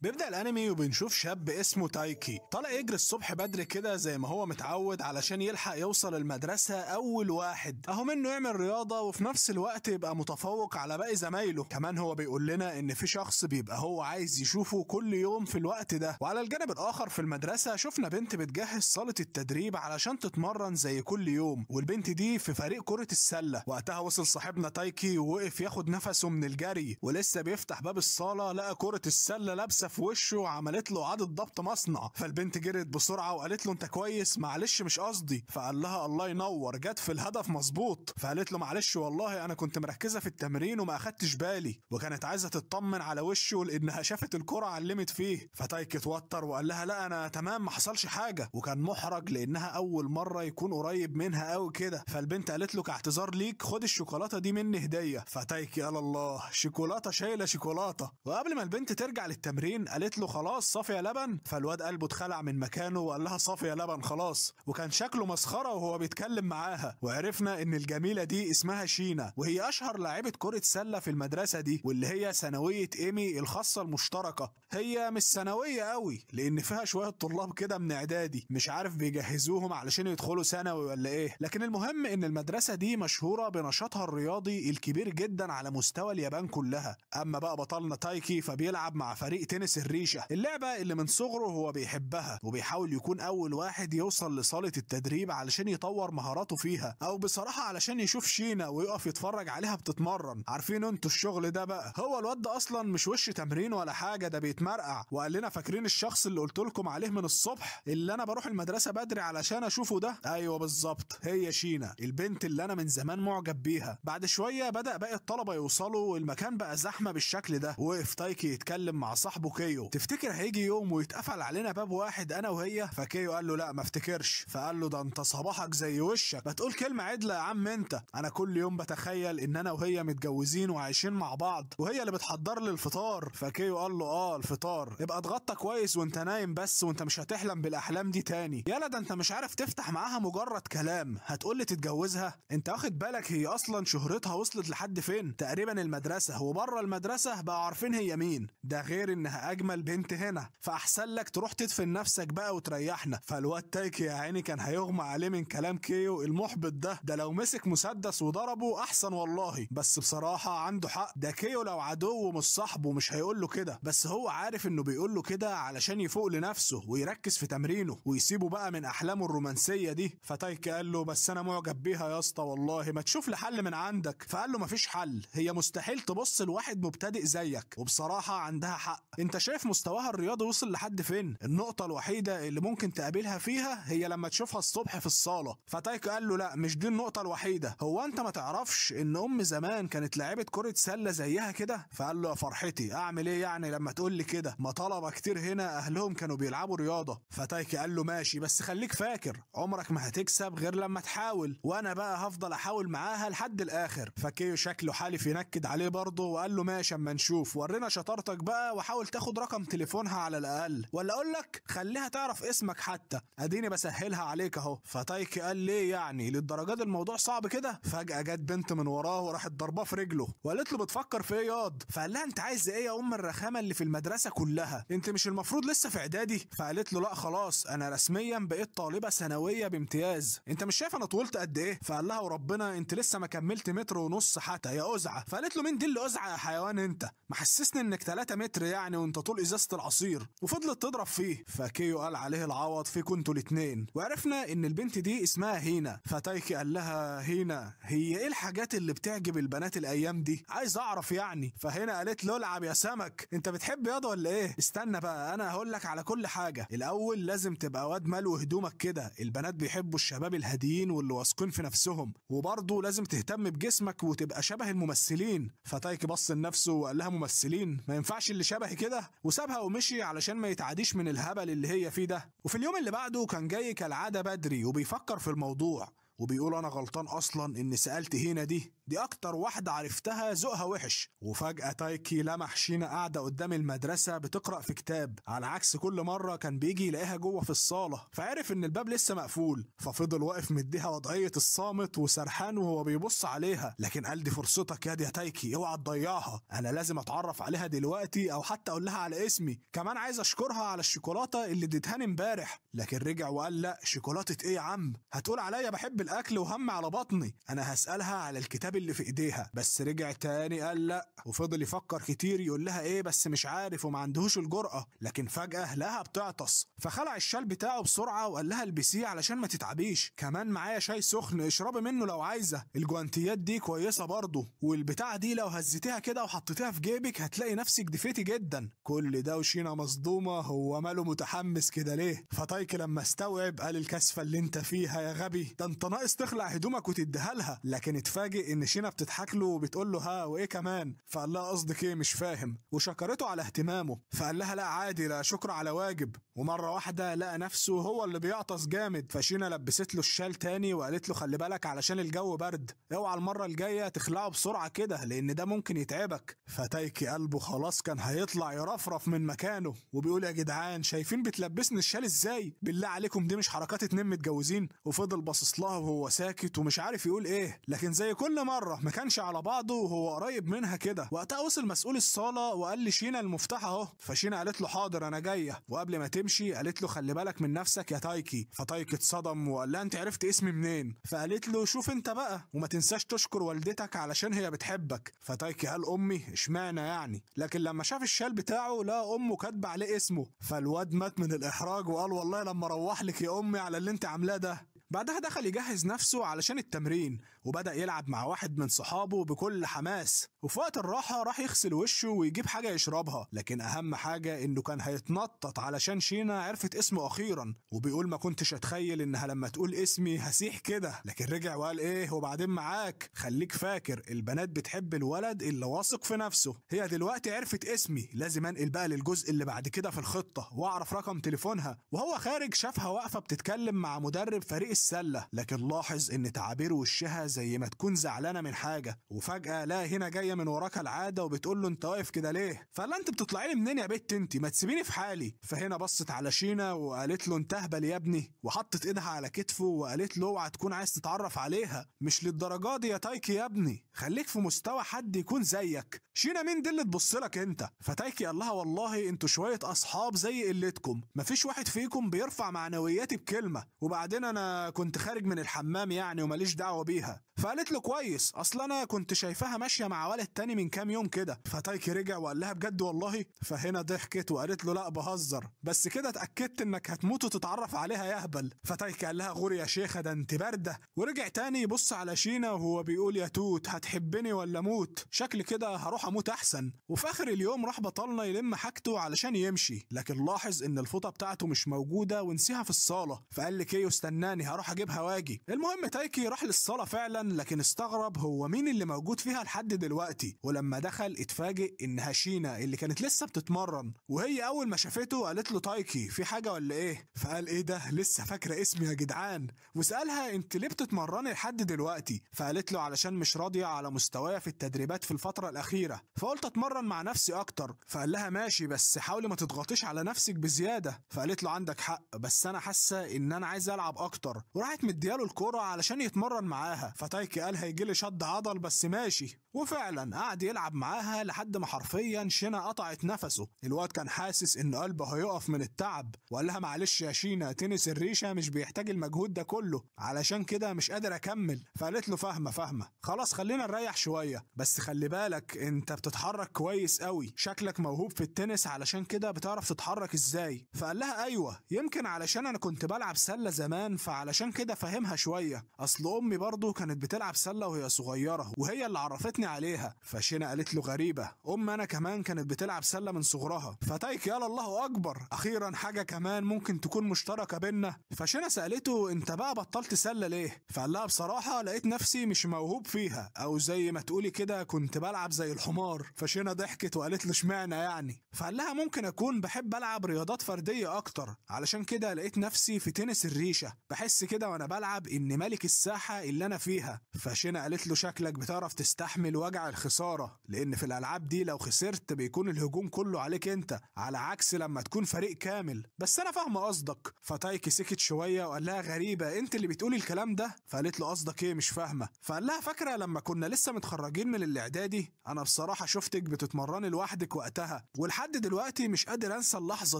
بيبدأ الانمي وبنشوف شاب اسمه تايكي طالع يجري الصبح بدري كده زي ما هو متعود علشان يلحق يوصل المدرسة اول واحد، اهو منه يعمل رياضة وفي نفس الوقت يبقى متفوق على باقي زمايله. كمان هو بيقول لنا ان في شخص بيبقى هو عايز يشوفه كل يوم في الوقت ده. وعلى الجانب الاخر في المدرسة شفنا بنت بتجهز صالة التدريب علشان تتمرن زي كل يوم، والبنت دي في فريق كرة السلة. وقتها وصل صاحبنا تايكي ووقف ياخد نفسه من الجري، ولسه بيفتح باب الصالة لقى كرة السلة لابسة في وشه وعملت له إعادة ضبط مصنع. فالبنت جرت بسرعة وقالت له انت كويس؟ معلش مش قصدي. فقال لها الله ينور، جت في الهدف مظبوط. فقالت له معلش والله انا كنت مركزة في التمرين وما اخدتش بالي، وكانت عايزة تطمن على وشه لانها شافت الكرة علمت فيه. فتايكي اتوتر وقال لها لا انا تمام ما حصلش حاجة، وكان محرج لانها اول مرة يكون قريب منها قوي كده. فالبنت قالت له كاعتذار ليك خد الشوكولاتة دي مني هدية. فتايكي قال الله، شوكولاتة شايلة شوكولاتة. وقبل ما البنت ترجع للتمرين قالت له خلاص صافي يا لبن. فالواد قلبه اتخلع من مكانه وقال لها صافي يا لبن خلاص، وكان شكله مسخرة وهو بيتكلم معاها. وعرفنا ان الجميلة دي اسمها شينا، وهي اشهر لاعبه كره سله في المدرسة دي، واللي هي ثانوية ايمي الخاصة المشتركة. هي مش ثانوية قوي لان فيها شوية طلاب كده من اعدادي، مش عارف بيجهزوهم علشان يدخلوا ثانوي ولا ايه، لكن المهم ان المدرسة دي مشهورة بنشاطها الرياضي الكبير جدا على مستوى اليابان كلها. اما بقى بطلنا تايكي فبيلعب مع فريق تنس الريشة، اللعبة اللي من صغره هو بيحبها، وبيحاول يكون اول واحد يوصل لصاله التدريب علشان يطور مهاراته فيها، او بصراحة علشان يشوف شينا ويقف يتفرج عليها بتتمرن. عارفين انتوا الشغل ده بقى. هو الواد ده اصلا مش وش تمرين ولا حاجة، ده بيتمرقع. وقال لنا فاكرين الشخص اللي قلت لكم عليه من الصبح اللي انا بروح المدرسة بدري علشان اشوفه ده؟ ايوه بالظبط، هي شينا البنت اللي انا من زمان معجب بيها. بعد شوية بدا باقي الطلبة يوصلوا والمكان بقى زحمة بالشكل ده. وقف تايكي يتكلم مع صاحبه كيو، تفتكر هيجي يوم ويتقفل علينا باب واحد انا وهي؟ فكيو قال له لا ما افتكرش. فقال له ده انت صباحك زي وشك، ما تقول كلمة عدله يا عم انت. انا كل يوم بتخيل ان انا وهي متجوزين وعايشين مع بعض وهي اللي بتحضر لي الفطار. فكيو قال له اه الفطار، ابقى اتغطى كويس وانت نايم بس، وانت مش هتحلم بالاحلام دي تاني. يلا ده انت مش عارف تفتح معاها مجرد كلام، هتقول لي تتجوزها؟ انت واخد بالك هي اصلا شهرتها وصلت لحد فين؟ تقريبا المدرسة وبره المدرسة بقى عارفين هي مين، ده غير انها اجمل بنت هنا، فاحسن لك تروح تدفن نفسك بقى وتريحنا. فالواد تايكي يا عيني كان هيغمى عليه من كلام كيو المحبط ده، ده لو مسك مسدس وضربه احسن والله. بس بصراحة عنده حق، ده كيو لو عدوه مش صاحبه مش هيقول له كده، بس هو عارف انه بيقول له كده علشان يفوق لنفسه ويركز في تمرينه ويسيبه بقى من احلامه الرومانسية دي. فتايكي قال له بس انا معجب بيها يا اسطى والله، ما تشوف لي حل من عندك. فقال له مفيش حل، هي مستحيل تبص لواحد مبتدئ زيك، وبصراحة عندها حق، انت شايف مستواها الرياضي وصل لحد فين؟ النقطة الوحيدة اللي ممكن تقابلها فيها هي لما تشوفها الصبح في الصاله. فتايكي قال له لا مش دي النقطة الوحيدة، هو انت ما تعرفش ان ام زمان كانت لاعبه كره سله زيها كده؟ فقال له يا فرحتي اعمل ايه يعني لما تقول لي كده، ما طلبه كتير هنا اهلهم كانوا بيلعبوا رياضة. فتايكي قال له ماشي بس خليك فاكر عمرك ما هتكسب غير لما تحاول، وانا بقى هفضل احاول معاها لحد الاخر. فكيو شكله حالف ينكد عليه برضه وقال له ماشي اما نشوف، ورينا شطارتك بقى وحاول تاخد رقم تليفونها على الاقل، ولا اقول لك خليها تعرف اسمك حتى، اديني بسهلها عليك اهو. فتايكي قال ليه يعني للدرجة دي الموضوع صعب كده؟ فجأة جت بنت من وراه وراحت ضرباه في رجله وقالت له بتفكر في ايه ياض؟ فقال لها انت عايز ايه يا ام الرخامه اللي في المدرسة كلها، انت مش المفروض لسه في اعدادي؟ فقالت له لا خلاص انا رسميا بقيت طالبه ثانوية بامتياز، انت مش شايف انا طولت قد ايه؟ فقال لها وربنا انت لسه ما كملت متر ونص حتى يا قزعة. فقالت له مين دي اللي قزعة يا حيوان انت، محسسني انك 3 متر يعني وانت طول ازازة العصير. وفضلت تضرب فيه. فكيو قال عليه العوض فيكم انتوا الاثنين. وعرفنا ان البنت دي اسمها هينا. فتايكي قال لها هينا هي ايه الحاجات اللي بتعجب البنات الايام دي؟ عايز اعرف يعني. فهنا قالت له العب يا سمك، انت بتحب ياض ولا ايه؟ استنى بقى انا هقول لك على كل حاجة. الاول لازم تبقى واد مالو هدومك كده، البنات بيحبوا الشباب الهاديين واللي واثقين في نفسهم، وبرضه لازم تهتم بجسمك وتبقى شبه الممثلين. فتايكي بص لنفسه وقال لها ممثلين؟ ما ينفعش اللي شبهي كده، وسابها ومشي علشان ما يتعديش من الهبل اللي هي فيه ده. وفي اليوم اللي بعده كان جاي كالعادة بدري وبيفكر في الموضوع، وبيقول انا غلطان اصلا اني سألت هنا، دي اكتر واحدة عرفتها ذوقها وحش. وفجأة تايكي لمح شينا قاعدة قدام المدرسة بتقرأ في كتاب، على عكس كل مرة كان بيجي يلاقيها جوه في الصالة، فعرف ان الباب لسه مقفول، ففضل واقف مديها وضعية الصامت وسرحان وهو بيبص عليها. لكن قال دي فرصتك يا تايكي، اوعى تضيعها، انا لازم اتعرف عليها دلوقتي او حتى اقول لها على اسمي، كمان عايز اشكرها على الشوكولاتة اللي اديتهاني امبارح. لكن رجع وقال لا، شوكولاتة ايه يا عم، هتقول عليا بحب الاكل وهم على بطني، انا هسألها على الكتاب اللي في ايديها. بس رجع تاني قال لا، وفضل يفكر كتير يقول لها ايه بس مش عارف وما عندهوش الجرأة. لكن فجأة لقاها بتعطس، فخلع الشال بتاعه بسرعة وقال لها البسيه علشان ما تتعبيش، كمان معايا شاي سخن اشربي منه لو عايزة، الجوانتيات دي كويسة برضه، والبتاعة دي لو هزيتيها كده وحطيتيها في جيبك هتلاقي نفسك دفيتي جدا. كل ده وشينا مصدومة، هو ماله متحمس كده ليه؟ فتايكي لما استوعب قال الكسفة اللي انت فيها يا غبي، ده انت ناقص تخلع هدومك وتديها لها. لكن اتفاجئ ان شينا بتضحك له وبتقول له ها وايه كمان، فقال لها قصدك ايه مش فاهم، وشكرته على اهتمامه، فقال لها لا عادي، لا شكر على واجب. ومرة واحدة لقى نفسه هو اللي بيعطس جامد، فشينا لبست له الشال تاني وقالت له خلي بالك علشان الجو برد، اوعى المرة الجاية تخلعه بسرعة كده لان ده ممكن يتعبك. فتايكي قلبه خلاص كان هيطلع يرفرف من مكانه، وبيقول يا جدعان شايفين بتلبسني الشال ازاي، بالله عليكم دي مش حركات اتنين متجوزين. وفضل باصص لها وهو ساكت ومش عارف يقول ايه، لكن زي كل مرة ما كانش على بعضه وهو قريب منها كده. وقتها وصل مسؤول الصاله وقال لشينا المفتاح اهو، فشينا قالت له حاضر انا جاية، وقبل ما تمشي قالت له خلي بالك من نفسك يا تايكي. فتايكي اتصدم وقال لها انت عرفت اسمي منين؟ فقالت له شوف انت بقى، وما تنساش تشكر والدتك علشان هي بتحبك. فتايكي قال امي اشمعنى يعني، لكن لما شاف الشال بتاعه لقى امه كاتبه عليه اسمه، فالواد مات من الاحراج وقال والله لما اروح لك يا امي على اللي انت عاملاه ده. بعدها دخل يجهز نفسه علشان التمرين، وبدأ يلعب مع واحد من صحابه بكل حماس. وفي وقت الراحة راح يغسل وشه ويجيب حاجة يشربها، لكن أهم حاجة إنه كان هيتنطط علشان شينا عرفت اسمه أخيرا، وبيقول ما كنتش أتخيل إنها لما تقول اسمي هسيح كده. لكن رجع وقال إيه وبعدين معاك، خليك فاكر البنات بتحب الولد اللي واثق في نفسه، هي دلوقتي عرفت اسمي، لازم أنقل بقى للجزء اللي بعد كده في الخطة وأعرف رقم تليفونها. وهو خارج شافها واقفة بتتكلم مع مدرب فريق السلة، لكن لاحظ ان تعابير وشها زي ما تكون زعلانة من حاجة. وفجاة لا هنا جاية من وراك العادة وبتقول له انت واقف كده ليه؟ فقال انت بتطلعي لي منين يا بت انت، ما تسيبيني في حالي. فهنا بصت على شينا وقالت له انت اهبل يا ابني، وحطت ايدها على كتفه وقالت له اوعى تكون عايز تتعرف عليها، مش للدرجة دي يا تايكي يا ابني، خليك في مستوى حد يكون زيك، شينا مين دي اللي تبص لك انت؟ فتايكي قال لها والله انتوا شوية اصحاب زي قلتكم، مفيش واحد فيكم بيرفع معنوياتي بكلمه، وبعدين انا كنت خارج من الحمام يعني وماليش دعوه بيها. فقالت له كويس، اصل انا كنت شايفاها ماشية مع ولد تاني من كام يوم كده. فتايكي رجع وقال لها بجد والله؟ فهنا ضحكت وقالت له لا بهزر، بس كده اتاكدت انك هتموت وتتعرف عليها يا اهبل. فتايكي قال لها غوري يا شيخه ده انت باردة. ورجع تاني يبص على شينا وهو بيقول يا توت هتحبني ولا موت، شكل كده هروح اموت احسن. وفي اخر اليوم راح بطلنا يلم حاجته علشان يمشي، لكن لاحظ ان الفوطه بتاعته مش موجودة ونسيها في الصاله، فقال لكيو استناني هروح اجيبها واجي. المهم تايكي راح للصاله فعلا، لكن استغرب هو مين اللي موجود فيها لحد دلوقتي. ولما دخل اتفاجئ انها شينا اللي كانت لسه بتتمرن، وهي اول ما شافته قالت له تايكي في حاجة ولا ايه؟ فقال ايه ده لسه فاكره اسمي يا جدعان. وسالها انت ليه بتتمرني لحد دلوقتي؟ فقالت له علشان مش راضية على مستوايا في التدريبات في الفترة الاخيرة، فقلت اتمرن مع نفسي اكتر. فقال لها ماشي بس حاولي ما تضغطيش على نفسك بزيادة. فقالت له عندك حق بس انا حاسه ان انا عايزه العب اكتر، وراحت مدياله الكورة علشان يتمرن معاها. فتايكي قال هيجيلي شد عضل بس ماشي، وفعلا قعد يلعب معاها لحد ما حرفيا شينا قطعت نفسه. الواد كان حاسس ان قلبه هيقف من التعب، وقال لها معلش يا شينا تنس الريشة مش بيحتاج المجهود ده كله، علشان كده مش قادر اكمل. فقالت له فاهمه فاهمه خلاص خلينا نريح شوية، بس خلي بالك انت بتتحرك كويس قوي، شكلك موهوب في التنس علشان كده بتعرف تتحرك ازاي. فقال لها ايوه يمكن علشان انا كنت بلعب سله زمان فعلشان كده فاهمها شوية، اصل امي برضو كانت بتلعب سله وهي صغيرة وهي اللي عرفتني عليها. فشينا قالت له غريبة، ام انا كمان كانت بتلعب سله من صغرها. فتايكي قال الله اكبر اخيرا حاجة كمان ممكن تكون مشتركة بينا. فشينا سالته انت بقى بطلت سله ليه؟ فقال لها بصراحة لقيت نفسي مش موهوب فيها، او زي ما تقولي كده كنت بلعب زي الحمار حمار. فشينا ضحكت وقالت له اشمعنى يعني؟ فقال لها ممكن اكون بحب العب رياضات فردية اكتر، علشان كده لقيت نفسي في تنس الريشة، بحس كده وانا بلعب ان ملك الساحة اللي انا فيها. فشينا قالت له شكلك بتعرف تستحمل وجع الخسارة، لان في الالعاب دي لو خسرت بيكون الهجوم كله عليك انت، على عكس لما تكون فريق كامل، بس انا فاهمه قصدك. فتايكي سكت شوية وقال لها غريبة انت اللي بتقولي الكلام ده؟ فقالت له قصدك ايه مش فاهمه. فقال لها فاكره لما كنا لسه متخرجين من الاعدادي؟ انا بصراحة شفتك بتتمرني لوحدك وقتها، ولحد دلوقتي مش قادر انسى اللحظة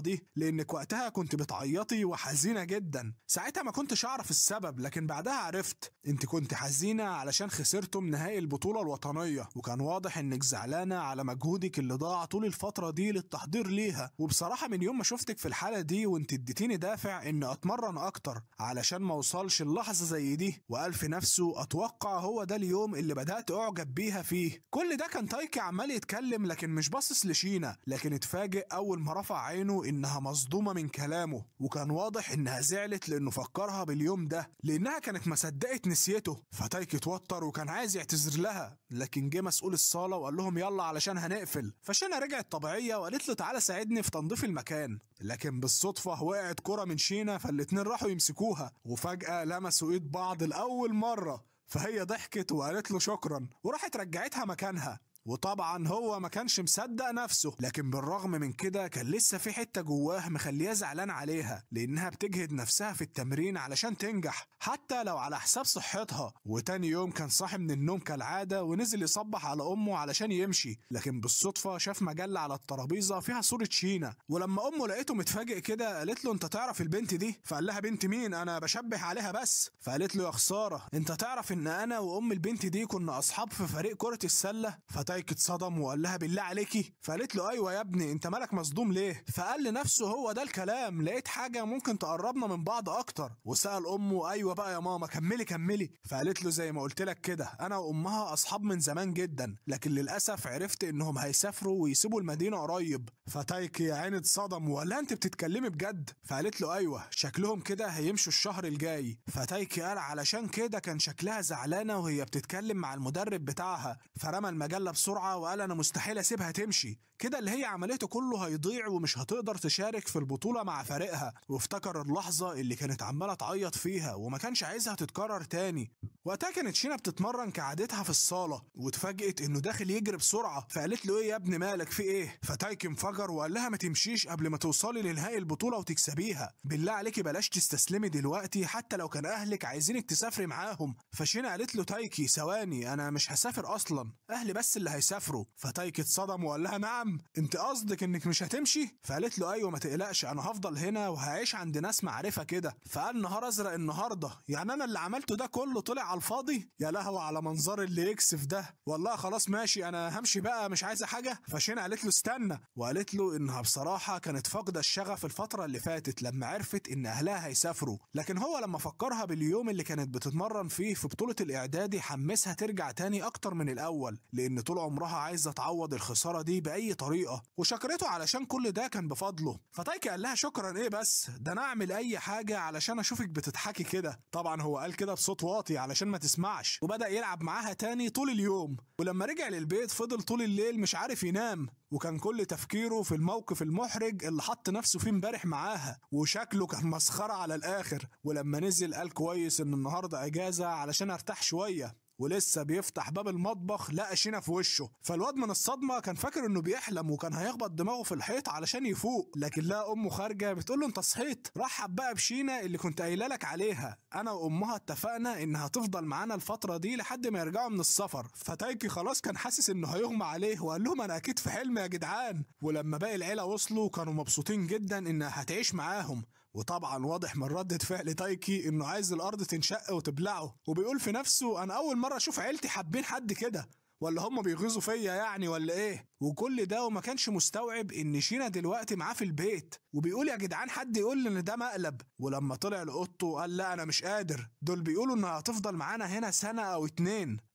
دي، لانك وقتها كنت بتعيطي وحزينه جدا. ساعتها ما كنتش اعرف السبب، لكن بعدها عرفت انت كنت حزينة علشان خسرتم نهائي البطولة الوطنية، وكان واضح انك زعلانة على مجهودك اللي ضاع طول الفترة دي للتحضير ليها. وبصراحة من يوم ما شفتك في الحالة دي وانت اديتيني دافع ان اتمرن اكتر علشان ما اوصلش اللحظة زي دي. وقال في نفسه اتوقع هو ده اليوم اللي بدات اعجب بيها فيه. كل ده كان تايكي عمال يتكلم لكن مش باصص لشينا، لكن اتفاجئ اول ما رفع عينه انها مصدومة من كلامه، وكان واضح انها زعلت لانه فكرها باليوم ده، لانها كانت ما صدقت نسيته. فتايكي اتوتر وكان عايز يعتذر لها، لكن جه مسؤول الصاله وقال لهم يلا علشان هنقفل. فشينا رجعت طبيعية وقالت له تعالى ساعدني في تنظيف المكان، لكن بالصدفة وقعت كرة من شينا، فالاتنين راحوا يمسكوها، وفجأة لمسوا ايد بعض لأول مرة. فهي ضحكت وقالت له شكرا، وراحت رجعتها مكانها. وطبعا هو ما كانش مصدق نفسه، لكن بالرغم من كده كان لسه في حتة جواه مخليه زعلان عليها، لانها بتجهد نفسها في التمرين علشان تنجح حتى لو على حساب صحتها. وتاني يوم كان صاحي من النوم كالعادة ونزل يصبح على امه علشان يمشي، لكن بالصدفة شاف مجلة على الترابيزة فيها صورة شينا. ولما امه لقيته متفاجئ كده قالت له انت تعرف البنت دي؟ فقال لها بنت مين؟ انا بشبه عليها بس. فقالت له يا خسارة، انت تعرف ان انا وام البنت دي كنا اصحاب في فريق كرة السلة؟ فتايكي اتصدم وقال لها بالله عليكي؟ فقالت له ايوه يا ابني، انت مالك مصدوم ليه؟ فقال لنفسه هو ده الكلام، لقيت حاجة ممكن تقربنا من بعض اكتر. وسأل امه ايوه بقى يا ماما كملي كملي. فقالت له زي ما قلت لك كده، انا وامها اصحاب من زمان جدا، لكن للاسف عرفت انهم هيسافروا ويسيبوا المدينة قريب. فتايكي يا عيني اتصدم وقال لها انت بتتكلمي بجد؟ فقالت له ايوه، شكلهم كده هيمشوا الشهر الجاي. فتايكي قال علشان كده كان شكلها زعلانة وهي بتتكلم مع المدرب بتاعها. فرمى المجلة بسرعة وقال انا مستحيل اسيبها تمشي كده، اللي هي عملته كله هيضيع ومش هتقدر تشارك في البطولة مع فريقها. وافتكر اللحظة اللي كانت عماله تعيط فيها وما كانش عايزها تتكرر تاني. وقتها كانت شينا بتتمرن كعادتها في الصاله، واتفاجئت انه داخل يجري بسرعة. فقالت له ايه يا ابني مالك في ايه؟ فتايكي انفجر وقال لها ما تمشيش قبل ما توصلي لنهائي البطولة وتكسبيها، بالله عليكي بلاش تستسلمي دلوقتي حتى لو كان اهلك عايزينك تسافري معاهم. فشينا قالت له تايكي ثواني، انا مش هسافر اصلا، اهلي بس اللي هيسافروا. فتايكي اتصدم وقال لها نعم، انت قصدك انك مش هتمشي؟ فقالت له ايوه ما تقلقش، انا هفضل هنا وهعيش عند ناس معرفة كده. فقال نهار ازرق النهارده، يعني انا اللي عملته ده كله طلع على الفاضي؟ يا لهوي على منظر اللي يكسف ده، والله خلاص ماشي انا همشي بقى مش عايزه حاجة. فشينا قالت له استنى، وقالت له انها بصراحة كانت فاقده الشغف الفترة اللي فاتت لما عرفت ان اهلها هيسافروا، لكن هو لما فكرها باليوم اللي كانت بتتمرن فيه في بطوله الاعدادي حمسها ترجع تاني اكتر من الاول، لان طول عمرها عايزه تعوض الخسارة دي باي طريقه، وشكرته علشان كل ده كان بفضله. فتايكي قال لها شكرا ايه بس، ده انا اعمل اي حاجة علشان اشوفك بتضحكي كده. طبعا هو قال كده بصوت واطي علشان ما تسمعش، وبدأ يلعب معاها تاني طول اليوم. ولما رجع للبيت فضل طول الليل مش عارف ينام، وكان كل تفكيره في الموقف المحرج اللي حط نفسه فيه امبارح معاها، وشكله كان مسخرة على الآخر. ولما نزل قال كويس ان النهارده اجازة علشان ارتاح شوية، ولسه بيفتح باب المطبخ لقى شينا في وشه. فالواد من الصدمة كان فاكر انه بيحلم وكان هيخبط دماغه في الحيط علشان يفوق، لكن لقى امه خارجه بتقول له انت صحيت؟ رحب بقى بشينا اللي كنت قايله لك عليها، انا وامها اتفقنا انها تفضل معانا الفترة دي لحد ما يرجعوا من السفر. فتايكي خلاص كان حاسس انه هيغمى عليه وقال لهم انا اكيد في حلم يا جدعان. ولما باقي العيلة وصلوا كانوا مبسوطين جدا انها هتعيش معاهم، وطبعا واضح من ردة فعل تايكي انه عايز الارض تنشق وتبلعه، وبيقول في نفسه انا اول مرة اشوف عيلتي حابين حد كده، ولا هم بيغيظوا فيا يعني ولا ايه؟ وكل ده وما كانش مستوعب ان شينا دلوقتي معاه في البيت، وبيقول يا جدعان حد يقول لي ان ده مقلب. ولما طلع لاوضته قال لا انا مش قادر، دول بيقولوا انها هتفضل معانا هنا سنة او 2،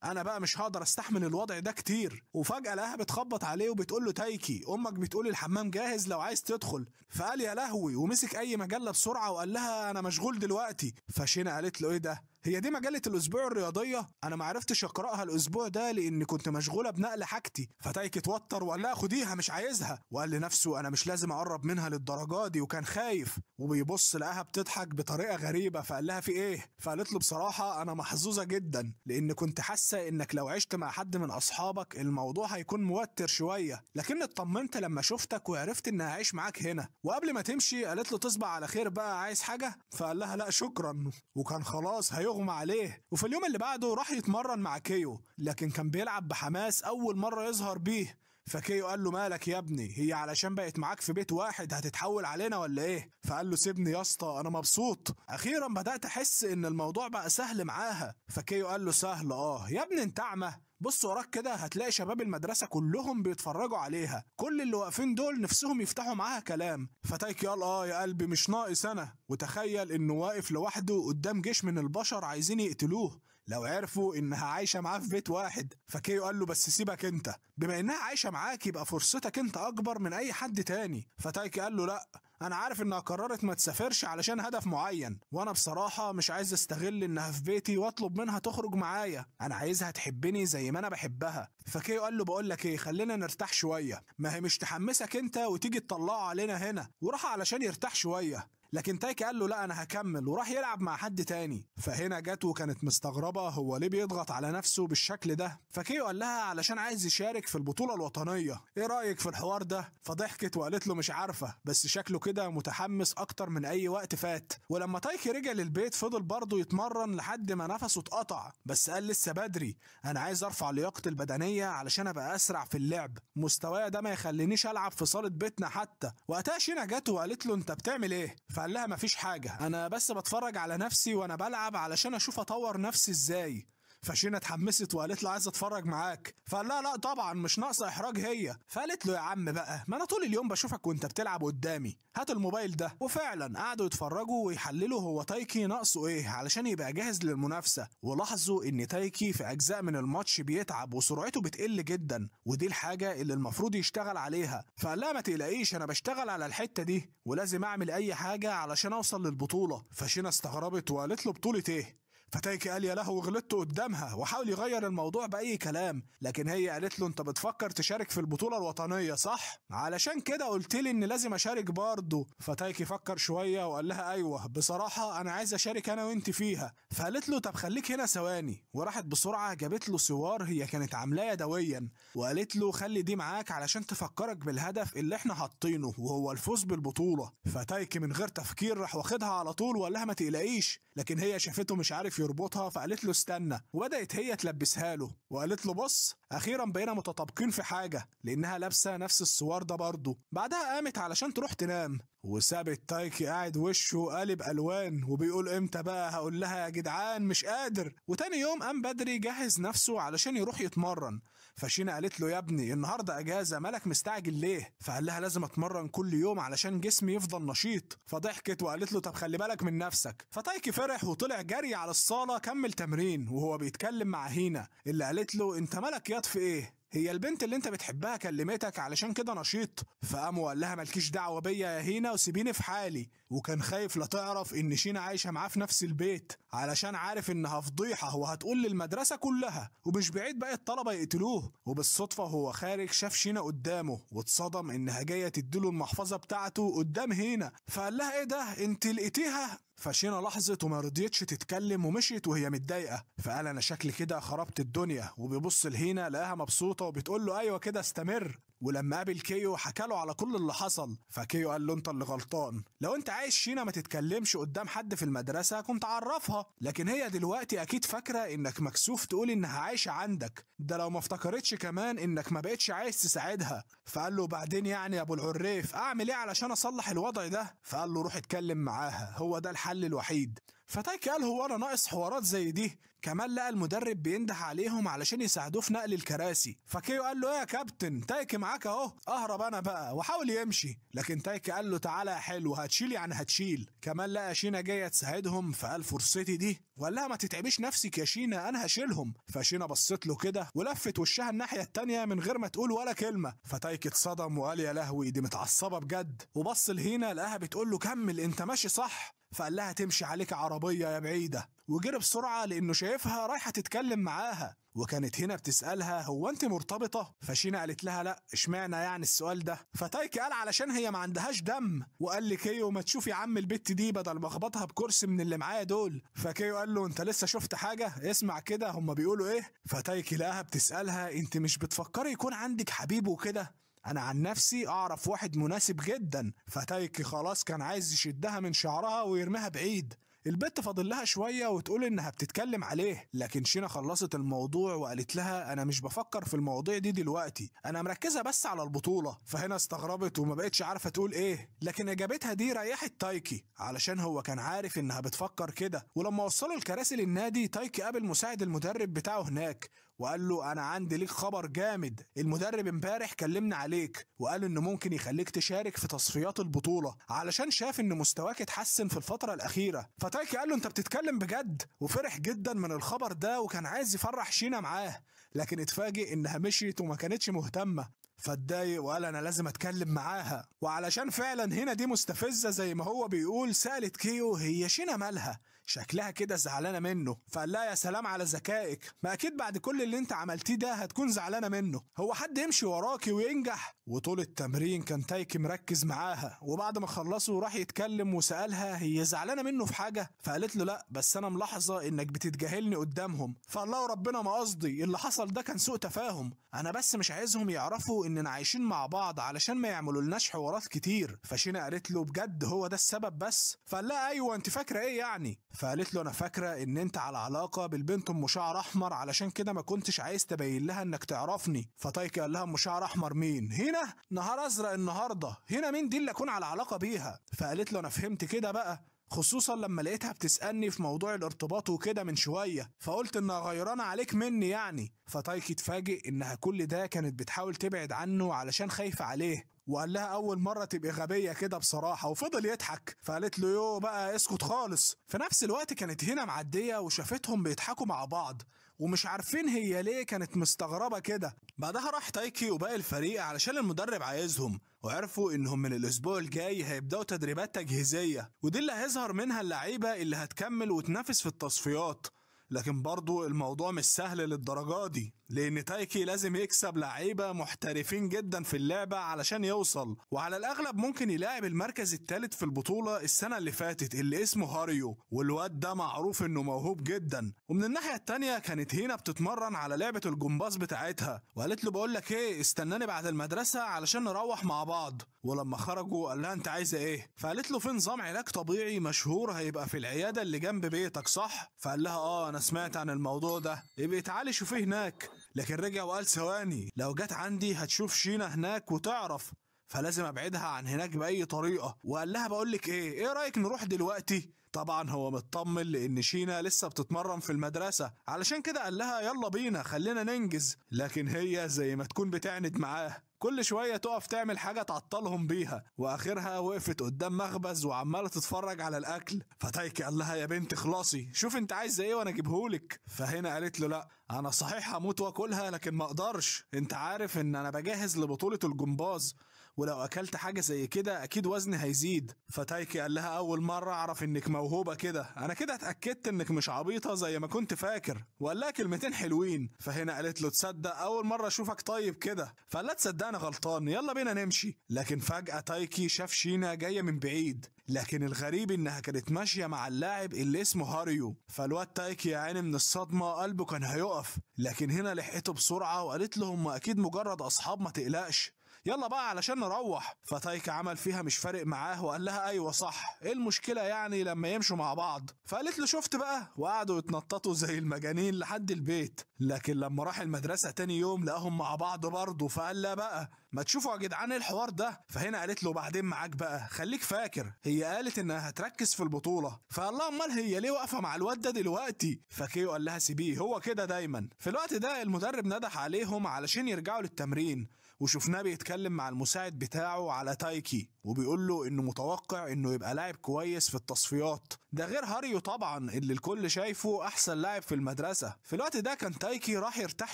انا بقى مش هقدر استحمل الوضع ده كتير. وفجاة لقاها بتخبط عليه وبتقول له تايكي امك بتقول الحمام جاهز لو عايز تدخل. فقال يا لهوي، ومسك اي مجلة بسرعة وقال لها انا مشغول دلوقتي. فشينا قالت له ايه ده، هي دي مجلة الاسبوع الرياضية؟ انا ما عرفتش اقراها الاسبوع ده لان كنت مشغولة بنقل حاجتي. فتايكي اتوتر وقال لها خديها مش عايزها، وقال لنفسه انا مش لازم اقرب منها للدرجة دي، وكان خايف. وبيبص لقاها بتضحك بطريقة غريبة، فقال لها في ايه؟ فقالت له بصراحة انا محظوظة جدا لان كنت حاسه انك لو عشت مع حد من اصحابك الموضوع هيكون موتر شوية، لكن اطمنت لما شفتك وعرفت ان هعيش معاك هنا. وقبل ما تمشي قالت له تصبح على خير بقى، عايز حاجة؟ فقال لها لا شكرا، وكان خلاص هيغمى عليه. وفي اليوم اللي بعده راح يتمرن مع كيو، لكن كان بيلعب بحماس اول مرة يظهر بيه. فكيو قال له مالك يا ابني، هي علشان بقت معاك في بيت واحد هتتحول علينا ولا ايه؟ فقال له سيبني يا اسطى انا مبسوط، اخيرا بدات احس ان الموضوع بقى سهل معاها. فكيو قال له سهل اه يا ابني انت اعمى، بص وراك كده هتلاقي شباب المدرسة كلهم بيتفرجوا عليها، كل اللي واقفين دول نفسهم يفتحوا معاها كلام. فتايكي قال اه يا قلبي مش ناقص انا، وتخيل انه واقف لوحده قدام جيش من البشر عايزين يقتلوه لو عرفوا انها عايشه معاه في بيت واحد. فكيو قال له بس سيبك انت، بما انها عايشه معاك يبقى فرصتك انت اكبر من اي حد تاني. فتايكي قال له لا، انا عارف انها قررت ما تسافرش علشان هدف معين، وانا بصراحة مش عايز استغل انها في بيتي واطلب منها تخرج معايا، انا عايزها تحبني زي ما انا بحبها. فكيو قال له بقول لك ايه، خلينا نرتاح شوية، ما هي مش تحمسك انت وتيجي تطلعه علينا هنا. وراح علشان يرتاح شوية، لكن تايكي قال له لا انا هكمل، وراح يلعب مع حد تاني. فهنا جت وكانت مستغربه هو ليه بيضغط على نفسه بالشكل ده. فكيو قال لها علشان عايز يشارك في البطولة الوطنية، ايه رايك في الحوار ده؟ فضحكت وقالت له مش عارفه، بس شكله كده متحمس اكتر من اي وقت فات. ولما تايكي رجع للبيت فضل برضه يتمرن لحد ما نفسه اتقطع، بس قال لسه بدري، انا عايز ارفع لياقتي البدنية علشان ابقى اسرع في اللعب، مستوايا ده ما يخلينيش العب في صاله بيتنا حتى. وقتها شينا جت وقالت له انت بتعمل ايه؟ فقال لها مفيش حاجة، أنا بس بتفرج على نفسي وأنا بلعب علشان أشوف أطور نفسي إزاي. فشينا اتحمست وقالت له عايز اتفرج معاك. فقال لها لا طبعا مش ناقصه احراج هي. فقالت له يا عم بقى، ما انا طول اليوم بشوفك وانت بتلعب قدامي، هات الموبايل ده. وفعلا قعدوا يتفرجوا ويحللوا هو تايكي ناقصه ايه علشان يبقى جاهز للمنافسة. ولاحظوا ان تايكي في اجزاء من الماتش بيتعب وسرعته بتقل جدا، ودي الحاجة اللي المفروض يشتغل عليها. فقال لها ما تقلقيش انا بشتغل على الحتة دي، ولازم اعمل اي حاجة علشان اوصل للبطولة. فشينا استغربت وقالت له بطوله ايه؟ فتايكي قال يا لهو غلطت قدامها، وحاول يغير الموضوع بأي كلام، لكن هي قالت له انت بتفكر تشارك في البطولة الوطنية صح؟ علشان كده قلت لي ان لازم اشارك برضه. فتايكي فكر شوية وقال لها ايوه بصراحة انا عايز اشارك انا وانت فيها. فقالت له طب خليك هنا ثواني، وراحت بسرعة جابت له سوار هي كانت عاملاه يدويا، وقالت له خلي دي معاك علشان تفكرك بالهدف اللي احنا حاطينه وهو الفوز بالبطولة. فتايكي من غير تفكير راح واخدها على طول وقال لها ما تقلقيش، لكن هي شافته مش عارف يربطها فقالت له استنى، وبدأت هي تلبسها له وقالت له بص اخيرا بقينا متطابقين في حاجة، لانها لابسه نفس السوار ده برضه. بعدها قامت علشان تروح تنام، وسابت تايكي قاعد وشه قالب الوان وبيقول امتى بقى هقول لها يا جدعان مش قادر. وتاني يوم قام بدري جهز نفسه علشان يروح يتمرن. فشينا قالت له يا ابني النهارده اجازه مالك مستعجل ليه؟ فقال لها لازم اتمرن كل يوم علشان جسمي يفضل نشيط. فضحكت وقالت له طب خلي بالك من نفسك. فتايكي فرح وطلع جري على الصاله كمل تمرين وهو بيتكلم مع هينا اللي قالت له انت مالك ياض في ايه؟ هي البنت اللي انت بتحبها كلمتك علشان كده نشيط؟ فقام وقال لها مالكيش دعوه بيا يا هينا وسيبيني في حالي. وكان خايف لا تعرف ان شينا عايشه معاه في نفس البيت علشان عارف انها فضيحة وهتقول للمدرسة كلها، ومش بعيد باقي الطلبة يقتلوه. وبالصدفه هو خارج شاف شينا قدامه واتصدم انها جاية تديله المحفظة بتاعته قدام هينا. فقال لها ايه ده انت لقيتيها؟ فشينا لاحظت وما رضيتش تتكلم ومشيت وهي متضايقة. فقال انا شكلي كده خربت الدنيا، وبيبص لهينا لقاها مبسوطة وبتقول له ايوه كده استمر. ولما قابل كيو حكى له على كل اللي حصل، فكيو قال له انت اللي غلطان، لو انت عايز شينا ما تتكلمش قدام حد في المدرسة كنت عرفها، لكن هي دلوقتي اكيد فاكره انك مكسوف تقول انها عايشه عندك، ده لو ما افتكرتش كمان انك ما بقتش عايز تساعدها. فقال له بعدين يعني يا ابو العريف اعمل ايه علشان اصلح الوضع ده؟ فقال له روح اتكلم معاها، هو ده الحل الوحيد. فتايكي قال هو انا ناقص حوارات زي دي؟ كمان لقى المدرب بينده عليهم علشان يساعدوه في نقل الكراسي. فكيو قال له ايه يا كابتن تايكي معاك اهو، اهرب انا بقى، وحاول يمشي، لكن تايكي قال له تعالى يا حلو هتشيل يعني هتشيل. كمان لقى شينا جاية تساعدهم، فقال فرصتي دي، وقال لها ما تتعبيش نفسك يا شينا انا هشيلهم. فشينا بصت له كده ولفت وشها الناحية التانية من غير ما تقول ولا كلمة. فتايكي اتصدم وقال يا لهوي دي متعصبه بجد. وبص لهينا لقاها بتقول له كمل انت ماشي صح. فقال لها تمشي عليك عربية يا بعيدة. وجري بسرعة لانه شايفها رايحة تتكلم معاها. وكانت هنا بتسألها هو انت مرتبطة؟ فشينا قالت لها لا، اشمعنى يعني السؤال ده؟ فتايكي قال علشان هي ما عندهاش دم، وقال لكيو ما تشوف يا عم البت دي بدل ما اخبطها بكرسي من اللي معايا دول. فكيو قال له انت لسه شفت حاجة؟ اسمع كده هما بيقولوا ايه. فتايكي لقاها بتسألها انت مش بتفكري يكون عندك حبيب وكده؟ انا عن نفسي اعرف واحد مناسب جدا. فتايكي خلاص كان عايز يشدها من شعرها ويرميها بعيد. البت فاضل لها شوية وتقول انها بتتكلم عليه، لكن شينا خلصت الموضوع وقالت لها انا مش بفكر في المواضيع دي دلوقتي، انا مركزة بس على البطولة. فهنا استغربت وما بقتش عارفة تقول ايه، لكن اجابتها دي ريحت تايكي علشان هو كان عارف انها بتفكر كده. ولما وصلوا الكراسي للنادي تايكي قابل مساعد المدرب بتاعه هناك وقال له انا عندي ليك خبر جامد، المدرب امبارح كلمنا عليك وقال انه ممكن يخليك تشارك في تصفيات البطولة علشان شاف ان مستواك اتحسن في الفترة الأخيرة. فتايكي قال له انت بتتكلم بجد؟ وفرح جدا من الخبر ده وكان عايز يفرح شينا معاه، لكن اتفاجئ انها مشيت وما كانتش مهتمة. فاتضايق وقال انا لازم اتكلم معاها، وعلشان فعلا هنا دي مستفزة زي ما هو بيقول سألت كيو هي شينا مالها؟ شكلها كده زعلانة منه. فقال لها يا سلام على ذكائك، ما اكيد بعد كل اللي انت عملتيه ده هتكون زعلانة منه، هو حد يمشي وراكي وينجح؟ وطول التمرين كان تايكي مركز معاها، وبعد ما خلصوا راح يتكلم وسألها هي زعلانة منه في حاجة؟ فقالت له لا بس انا ملاحظة انك بتتجاهلني قدامهم. فقال لها وربنا ما قصدي، اللي حصل ده كان سوء تفاهم، انا بس مش عايزهم يعرفوا اننا عايشين مع بعض علشان ما يعملوا لناش حوارات كتير. فشينا قالت له بجد هو ده السبب بس؟ فقال لها ايوه انت فاكره ايه يعني؟ فقالت له انا فاكره ان انت على علاقة بالبنت ام شعر احمر علشان كده ما كنتش عايز تبين لها انك تعرفني. فتايكي قال لها ام شعر احمر مين؟ هنا؟ نهار ازرق النهارده، هنا مين دي اللي اكون على علاقة بيها؟ فقالت له انا فهمت كده بقى، خصوصا لما لقيتها بتسألني في موضوع الارتباط وكده من شوية، فقلت انها غيرانة عليك مني يعني. فتايكي اتفاجئ انها كل ده كانت بتحاول تبعد عنه علشان خايفة عليه، وقال لها اول مرة تبقي غبية كده بصراحة، وفضل يضحك. فقالت له يو بقى اسكت خالص. في نفس الوقت كانت هنا معدية وشافتهم بيضحكوا مع بعض ومش عارفين هي ليه كانت مستغربة كده. بعدها راح تايكي وباقي الفريق علشان المدرب عايزهم، وعرفوا انهم من الاسبوع الجاي هيبدأوا تدريبات تجهيزية، ودي اللي هيظهر منها اللعيبة اللي هتكمل وتنافس في التصفيات. لكن برضو الموضوع مش سهل للدرجة دي، لان تايكي لازم يكسب لعيبة محترفين جدا في اللعبة علشان يوصل، وعلى الاغلب ممكن يلاعب المركز الثالث في البطولة السنة اللي فاتت اللي اسمه هاريو، والواد ده معروف انه موهوب جدا. ومن الناحية التانية كانت هنا بتتمرن على لعبة الجمباز بتاعتها، وقالت له بقولك ايه استناني بعد المدرسة علشان نروح مع بعض. ولما خرجوا قال لها انت عايزة ايه؟ فقالت له في نظام علاج طبيعي مشهور هيبقى في العيادة اللي جنب بيتك صح؟ فقال لها اه انا سمعت عن الموضوع ده، يبقى تعالي شوفيه هناك. لكن رجع وقال ثواني، لو جت عندي هتشوف شينا هناك وتعرف، فلازم ابعدها عن هناك باي طريقه. وقال لها بقولك ايه رايك نروح دلوقتي؟ طبعا هو مطمن لان شينا لسه بتتمرن في المدرسة، علشان كده قال لها يلا بينا خلينا ننجز. لكن هي زي ما تكون بتعند معاه، كل شوية تقف تعمل حاجة تعطلهم بيها، واخرها وقفت قدام مخبز وعماله تتفرج على الاكل. فتايكي قال لها يا بنت خلاصي شوف انت عايزه ايه وانا اجيبهولك. فهنا قالت له لا انا صحيح هموت واكلها لكن ما اقدرش، انت عارف ان انا بجهز لبطولة الجمباز، ولو اكلت حاجة زي كده اكيد وزني هيزيد. فتايكي قال لها اول مرة اعرف انك موهوبه كده، انا كده اتاكدت انك مش عبيطه زي ما كنت فاكر، وقال لها كلمتين حلوين. فهنا قالت له تصدق اول مرة اشوفك طيب كده. فقال لها تصدق انا غلطان، يلا بينا نمشي. لكن فجاة تايكي شاف شينا جاية من بعيد، لكن الغريب انها كانت ماشية مع اللاعب اللي اسمه هاريو. فالواد تايكي يا عيني من الصدمة قلبه كان هيقف، لكن هنا لحقته بسرعة وقالت له هم اكيد مجرد اصحاب ما تقلقش، يلا بقى علشان نروح. فتايكي عمل فيها مش فارق معاه وقال لها ايوه صح، ايه المشكلة يعني لما يمشوا مع بعض؟ فقالت له شفت بقى، وقعدوا يتنططوا زي المجانين لحد البيت. لكن لما راح المدرسة تاني يوم لقاهم مع بعض برضه، فقال لا بقى ما تشوفوا يا جدعان الحوار ده. فهنا قالت له بعدين معاك بقى خليك فاكر، هي قالت انها هتركز في البطولة. فقال لها امال هي ليه واقفة مع الواد ده دلوقتي؟ فكيو قال لها سيبيه هو كده دايما. في الوقت ده المدرب ندح عليهم علشان يرجعوا للتمرين، وشفناه بيتكلم مع المساعد بتاعه على تايكي وبيقول له انه متوقع انه يبقى لاعب كويس في التصفيات، ده غير هاريو طبعا اللي الكل شايفه احسن لاعب في المدرسة. في الوقت ده كان تايكي راح يرتاح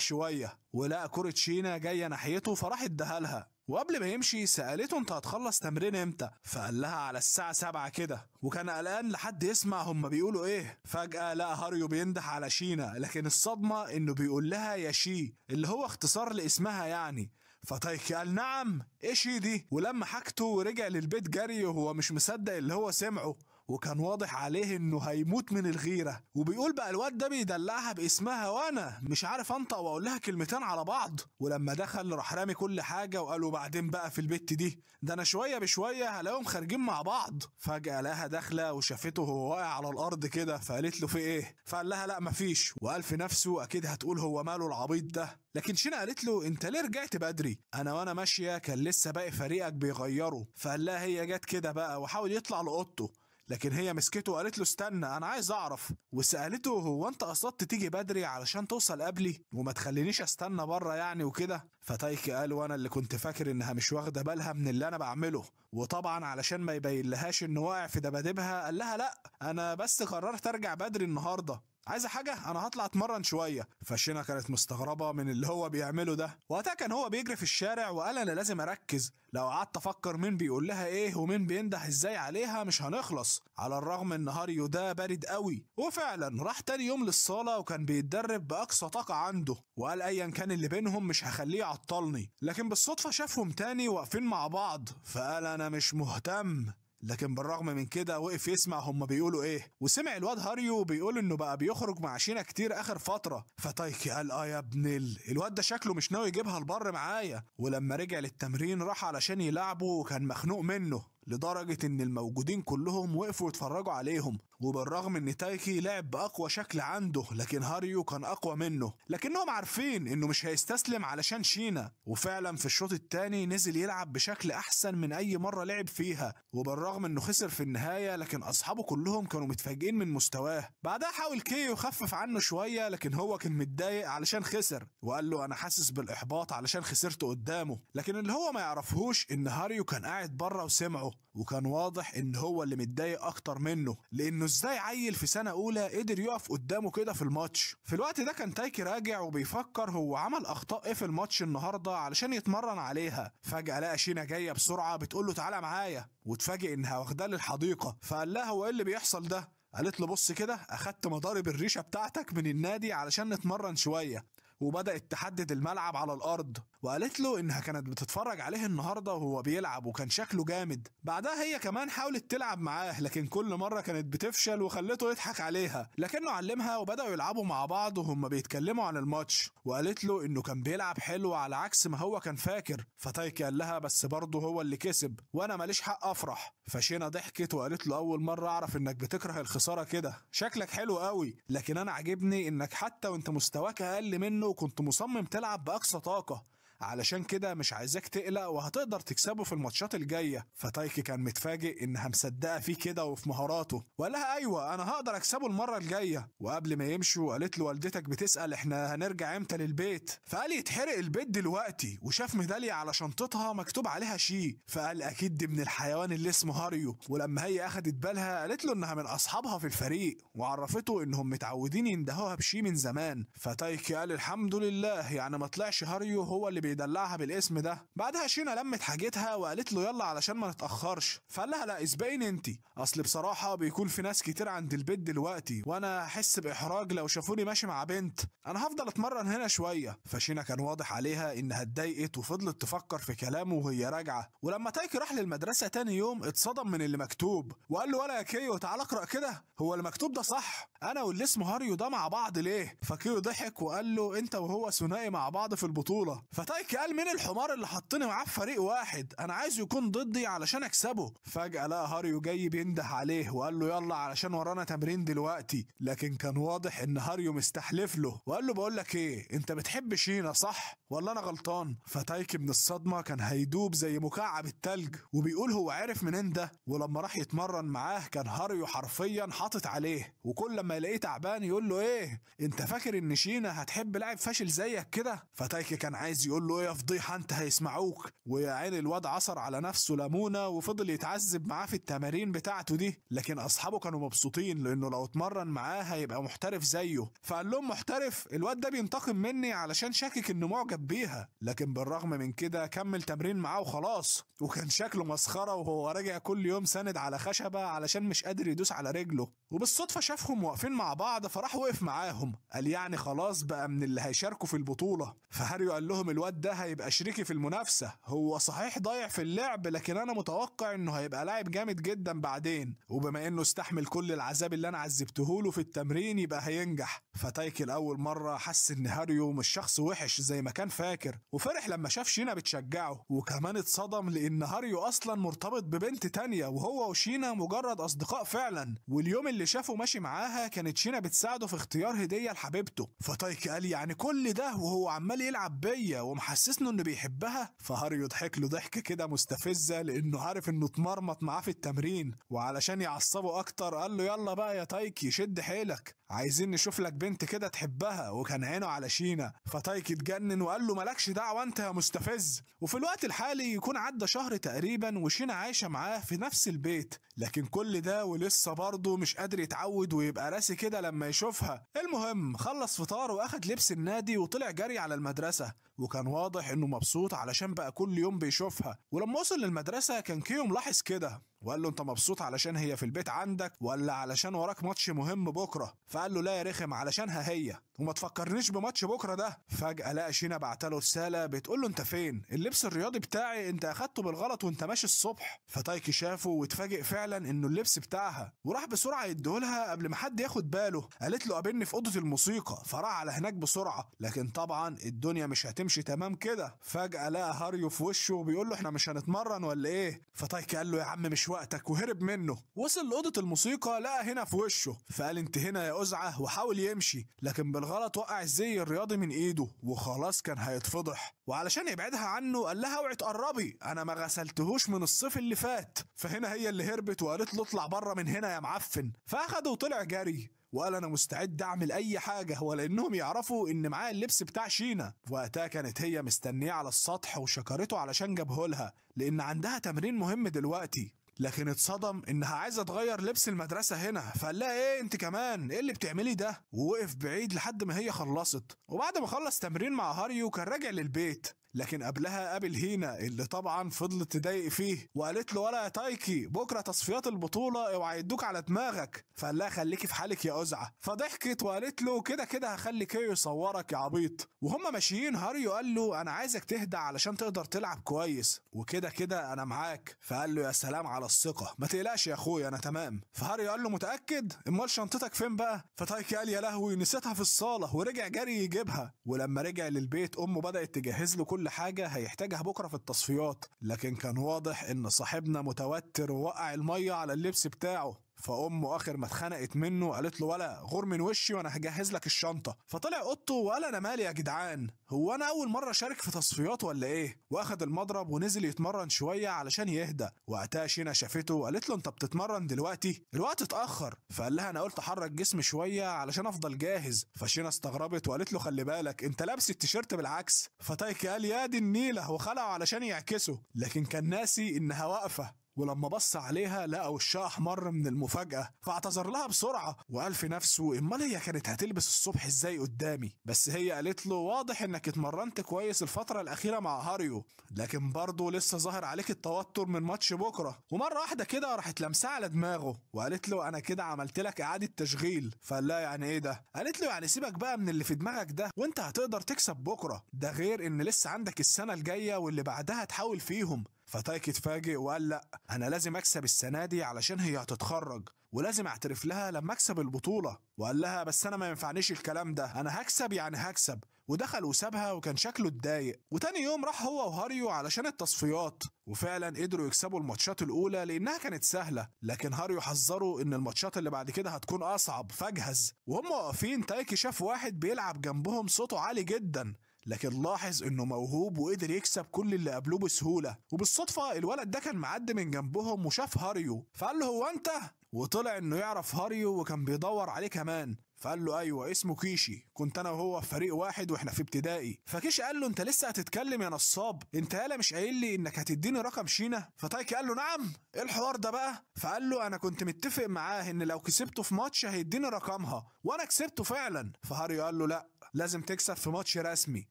شوية، ولقى كرة شينا جاية ناحيته فراح اداها لها، وقبل ما يمشي سألته انت هتخلص تمرين امتى؟ فقال لها على الساعة 7 كده، وكان قلقان لحد يسمع هما بيقولوا ايه. فجأة لقى هاريو بينده على شينا، لكن الصدمة انه بيقول لها يا شي اللي هو اختصار لاسمها يعني. فتايكي قال نعم ايه شي دي؟ ولما حاجته ورجع للبيت جري وهو مش مصدق اللي هو سمعه، وكان واضح عليه انه هيموت من الغيرة، وبيقول بقى الواد ده بيدلعها باسمها وانا مش عارف انطق واقول لها كلمتين على بعض. ولما دخل راح رامي كل حاجة وقالوا بعدين بقى في البت دي، ده انا شوية بشوية هلاقيهم خارجين مع بعض. فجأة لقاها داخلة وشافته وهو واقع على الارض كده، فقالت له في ايه؟ فقال لها لا مفيش، وقال في نفسه اكيد هتقول هو ماله العبيط ده. لكن شينا قالت له انت ليه رجعت بدري؟ انا وانا ماشية كان لسه باقي فريقك بيغيروا. فقال لها هي جت كده بقى، وحاول يطلع لأوضته، لكن هي مسكته وقالت له استنى انا عايز اعرف، وسألته هو انت قصدت تيجي بدري علشان توصل قبلي وما تخلينيش استنى بره يعني وكده؟ فتايكي قال وانا اللي كنت فاكر انها مش واخده بالها من اللي انا بعمله، وطبعا علشان ما يبين لهاش انه واقع في دبادبها قال لها لا انا بس قررت ارجع بدري النهارده، عايزه حاجة انا هطلع اتمرن شوية. فشينا كانت مستغربه من اللي هو بيعمله ده. وقتها كان هو بيجري في الشارع وقال انا لازم اركز، لو قعدت افكر مين بيقول لها ايه ومين بينده ازاي عليها مش هنخلص، على الرغم ان هاريو ده بارد قوي. وفعلا راح تاني يوم للصاله وكان بيتدرب باقصى طاقة عنده، وقال ايا كان اللي بينهم مش هخليه يعطلني. لكن بالصدفة شافهم تاني واقفين مع بعض، فقال انا مش مهتم. لكن بالرغم من كده وقف يسمع هما بيقولوا ايه، وسمع الواد هاريو بيقول انه بقى بيخرج مع شينا كتير اخر فترة. فتايكي قال اه يا ابن الواد ده شكله مش ناوي يجيبها البر معايا. ولما رجع للتمرين راح علشان يلعبه وكان مخنوق منه لدرجة ان الموجودين كلهم وقفوا يتفرجوا عليهم. وبالرغم ان تايكي لعب باقوى شكل عنده لكن هاريو كان اقوى منه، لكنهم عارفين انه مش هيستسلم علشان شينا. وفعلا في الشوط الثاني نزل يلعب بشكل احسن من اي مرة لعب فيها، وبالرغم انه خسر في النهاية لكن اصحابه كلهم كانوا متفاجئين من مستواه. بعدها حاول كيو يخفف عنه شوية لكن هو كان متضايق علشان خسر، وقال له انا حاسس بالاحباط علشان خسرت قدامه. لكن اللي هو ما يعرفهوش ان هاريو كان قاعد بره وسمعه، وكان واضح ان هو اللي متضايق اكتر منه، لانه ازاي عيل في سنة اولى قدر يقف قدامه كده في الماتش. في الوقت ده كان تايكي راجع وبيفكر هو عمل اخطاء ايه في الماتش النهارده علشان يتمرن عليها. فجأة لقى شينا جاية بسرعة بتقول له تعالى معايا، واتفاجئ انها واخداه للحديقة. فقال لها هو ايه اللي بيحصل ده؟ قالت له بص كده، اخدت مضارب الريشة بتاعتك من النادي علشان نتمرن شوية. وبدأت تحدد الملعب على الأرض، وقالت له إنها كانت بتتفرج عليه النهاردة وهو بيلعب وكان شكله جامد. بعدها هي كمان حاولت تلعب معاه لكن كل مرة كانت بتفشل وخلته يضحك عليها، لكنه علمها وبدأوا يلعبوا مع بعض وهم بيتكلموا عن الماتش. وقالت له إنه كان بيلعب حلو على عكس ما هو كان فاكر. فتايكي قال لها بس برضه هو اللي كسب وأنا ماليش حق أفرح. فشينا ضحكت وقالت له أول مرة أعرف إنك بتكره الخسارة كده، شكلك حلو قوي، لكن أنا عاجبني إنك حتى وإنت مستواك أقل منه كنت مصمم تلعب بأقصى طاقة، علشان كده مش عايزاك تقلق وهتقدر تكسبه في الماتشات الجاية. فتايكي كان متفاجئ انها مصدقه فيه كده وفي مهاراته، وقال لها ايوه انا هقدر اكسبه المرة الجاية. وقبل ما يمشوا قالت له والدتك بتسال احنا هنرجع امتى للبيت، فقال يتحرق البيت دلوقتي. وشاف ميدالية على شنطتها مكتوب عليها شي، فقال اكيد دي من الحيوان اللي اسمه هاريو. ولما هي اخدت بالها قالت له انها من اصحابها في الفريق، وعرفته انهم متعودين يندهوها بشي من زمان. فتايكي قال الحمد لله، يعني ما طلعش هاريو هو اللي بيدلعها بالاسم ده. بعدها شينا لمت حاجتها وقالت له يلا علشان ما نتاخرش، فقال لها لا اسبقيني انتي، اصل بصراحة بيكون في ناس كتير عند البيت دلوقتي وانا احس باحراج لو شافوني ماشي مع بنت، انا هفضل اتمرن هنا شوية. فشينا كان واضح عليها انها اتضايقت وفضلت تفكر في كلامه وهي راجعه. ولما تايكي راح للمدرسة تاني يوم اتصدم من اللي مكتوب، وقال له ولا يا كيو تعال اقرا كده، هو المكتوب ده صح؟ انا واللي اسمه هاريو ده مع بعض ليه؟ فكيو ضحك وقال له انت وهو ثنائي مع بعض في البطولة. فتايكي قال مين الحمار اللي حطني معاه في فريق واحد؟ انا عايزه يكون ضدي علشان اكسبه. فجأة لقى هاريو جاي بينده عليه وقال له يلا علشان ورانا تمرين دلوقتي، لكن كان واضح ان هاريو مستحلف له وقال له بقول لك ايه، انت بتحب شينا صح ولا انا غلطان؟ فتايكي من الصدمة كان هيدوب زي مكعب التلج، وبيقول هو عرف منين ده. ولما راح يتمرن معاه كان هاريو حرفيا حاطط عليه، وكل لما يلاقيه تعبان يقول له ايه انت فاكر ان شينا هتحب لاعب فاشل زيك كده؟ فتايكي كان عايز يقول بتقول له ايه يا فضيحة انت هيسمعوك. ويا عين الواد عصر على نفسه ليمونه وفضل يتعذب معاه في التمارين بتاعته دي، لكن اصحابه كانوا مبسوطين لانه لو اتمرن معاه هيبقى محترف زيه. فقال لهم محترف؟ الواد ده بينتقم مني علشان شاكك انه معجب بيها. لكن بالرغم من كده كمل تمرين معاه وخلاص، وكان شكله مسخرة وهو راجع كل يوم ساند على خشبه علشان مش قادر يدوس على رجله. وبالصدفه شافهم واقفين مع بعض فراح وقف معاهم، قال يعني خلاص بقى من اللي هيشاركوا في البطولة. فهاريو قال لهم الواد ده هيبقى شريكي في المنافسة، هو صحيح ضايع في اللعب لكن انا متوقع انه هيبقى لاعب جامد جدا بعدين، وبما انه استحمل كل العذاب اللي انا عذبتهوله في التمرين يبقى هينجح. فتايكي لاول مرة حس ان هاريو مش شخص وحش زي ما كان فاكر، وفرح لما شاف شينا بتشجعه، وكمان اتصدم لان هاريو اصلا مرتبط ببنت تانية وهو وشينا مجرد اصدقاء فعلا. واليوم اللي شافه ماشي معاها كانت شينا بتساعده في اختيار هديه لحبيبته. فتايكي قال يعني كل ده وهو عمال يلعب بيا ومحسسني انه بيحبها. فهاريو ضحك له ضحكه كده مستفزة لانه عارف انه اتمرمط معاه في التمرين، وعلشان يعصبه اكتر قال له يلا بقى يا تايكي شد حيلك، عايزين نشوف لك بنت كده تحبها. وكان عينه على شينا، فتايكي اتجنن وقال له مالكش دعوه انت يا مستفز. وفي الوقت الحالي يكون عدى شهر تقريبا وشينا عايشه معاه في نفس البيت، لكن كل ده ولسه برضه مش قادر يتعود ويبقى راسي كده لما يشوفها. المهم خلص فطار واخد لبس النادي وطلع جري على المدرسة، وكان واضح انه مبسوط علشان بقى كل يوم بيشوفها. ولما وصل للمدرسة كان كيو ملاحظ كده وقال له انت مبسوط علشان هي في البيت عندك ولا علشان وراك ماتش مهم بكره؟ فقال له لا يا رخم علشانها هي، وما تفكرنيش بماتش بكره ده. فجأة لقى شينا بعتله رسالة بتقول له انت فين؟ اللبس الرياضي بتاعي انت اخدته بالغلط وانت ماشي الصبح. فتايكي شافه واتفاجئ فعلا انه اللبس بتاعها، وراح بسرعة يديهولها قبل ما حد ياخد باله. قالت له قابلني في اوضة الموسيقى، فراح على هناك بسرعة، لكن طبعا الدنيا مش هتمشي تمام كده. فجأة لقى هاريو في وشه وبيقول له احنا مش هنتمرن ولا ايه؟ فتايكي قال له يا عم مش وقتك، وهرب منه. وصل لأوضة الموسيقى لقى هنا في وشه، فقال انت هنا يا أزعة، وحاول يمشي لكن بالغلط وقع الزي الرياضي من ايده وخلاص كان هيتفضح. وعلشان يبعدها عنه قال لها اوعي تقربي، انا ما غسلتهوش من الصيف اللي فات. فهنا هي اللي هربت وقالت له اطلع بره من هنا يا معفن. فاخده وطلع جري وقال انا مستعد اعمل اي حاجة ولانهم يعرفوا ان معاه اللبس بتاع شينا. وقتها كانت هي مستنيه على السطح وشكرته علشان جابهولها لان عندها تمرين مهم دلوقتي، لكن اتصدم انها عايزه تغير لبس المدرسة هنا. فقال لها ايه انت كمان ايه اللي بتعملي ده؟ ووقف بعيد لحد ما هي خلصت. وبعد ما خلص تمرين مع هاريو كان راجع للبيت، لكن قبلها قابل هينا اللي طبعا فضلت تضايق فيه وقالت له ولا يا تايكي بكره تصفيات البطولة اوعى يدوك على دماغك. فقال لها خليكي في حالك يا أزعه. فضحكت وقالت له كده كده هخلي كيو يصورك يا عبيط. وهما ماشيين هاريو قال له انا عايزك تهدى علشان تقدر تلعب كويس وكده كده انا معاك. فقال له يا سلام على الثقة، ما تقلقش يا اخويا انا تمام. فهاريو قال له متاكد؟ امال شنطتك فين بقى؟ فتايكي قال يا لهوي نسيتها في الصاله، ورجع جري يجيبها. ولما رجع للبيت امه بدات تجهز له كل حاجة هيحتاجها بكرة في التصفيات، لكن كان واضح ان صاحبنا متوتر ووقع المية على اللبس بتاعه. فامه اخر ما اتخنقت منه قالت له ولا غور من وشي وانا هجهز لك الشنطة. فطلع اوضته وقال انا مالي يا جدعان، هو انا اول مرة اشارك في تصفيات ولا ايه؟ واخد المضرب ونزل يتمرن شوية علشان يهدى. وقتها شينا شافته وقالت له انت بتتمرن دلوقتي؟ الوقت اتاخر. فقال لها انا قلت احرك جسمي شوية علشان افضل جاهز. فشينا استغربت وقالت له خلي بالك انت لابس التيشيرت بالعكس. فتايكي قال يا دي النيله، وخلعه علشان يعكسه، لكن كان ناسي انها واقفة. ولما بص عليها لقى وشها احمر من المفاجأة، فاعتذر لها بسرعة وقال في نفسه امال هي كانت هتلبس الصبح ازاي قدامي؟ بس هي قالت له واضح انك اتمرنت كويس الفترة الأخيرة مع هاريو، لكن برضه لسه ظاهر عليك التوتر من ماتش بكرة. ومرة واحدة كده راحت لمسها على دماغه وقالت له انا كده عملت لك إعادة تشغيل. فقال لها يعني ايه ده؟ قالت له يعني سيبك بقى من اللي في دماغك ده وانت هتقدر تكسب بكرة، ده غير ان لسه عندك السنة الجاية واللي بعدها تحاول فيهم. فتايكي اتفاجئ وقال لا انا لازم اكسب السنة دي علشان هي هتتخرج ولازم اعترف لها لما اكسب البطولة. وقال لها بس انا ما ينفعنيش الكلام ده، انا هكسب يعني هكسب. ودخل وسابها وكان شكله اتضايق. وتاني يوم راح هو وهاريو علشان التصفيات، وفعلا قدروا يكسبوا الماتشات الاولى لانها كانت سهلة، لكن هاريو حذره ان الماتشات اللي بعد كده هتكون اصعب فاجهز. وهم واقفين تايكي شاف واحد بيلعب جنبهم صوته عالي جدا، لكن لاحظ انه موهوب وقدر يكسب كل اللي قابلوه بسهولة. وبالصدفه الولد ده كان معدي من جنبهم وشاف هاريو، فقال له هو انت؟ وطلع انه يعرف هاريو وكان بيدور عليه كمان. فقال له ايوه اسمه كيشي، كنت انا وهو في فريق واحد واحنا في ابتدائي. فكيشي قال له انت لسه هتتكلم يا نصاب، انت يالا مش قايل لي انك هتديني رقم شينا؟ فتايكي قال له نعم، ايه الحوار ده بقى؟ فقال له انا كنت متفق معاه ان لو كسبته في ماتش هيديني رقمها، وانا كسبته فعلا. فهاريو قال له لا، لازم تكسب في ماتش رسمي.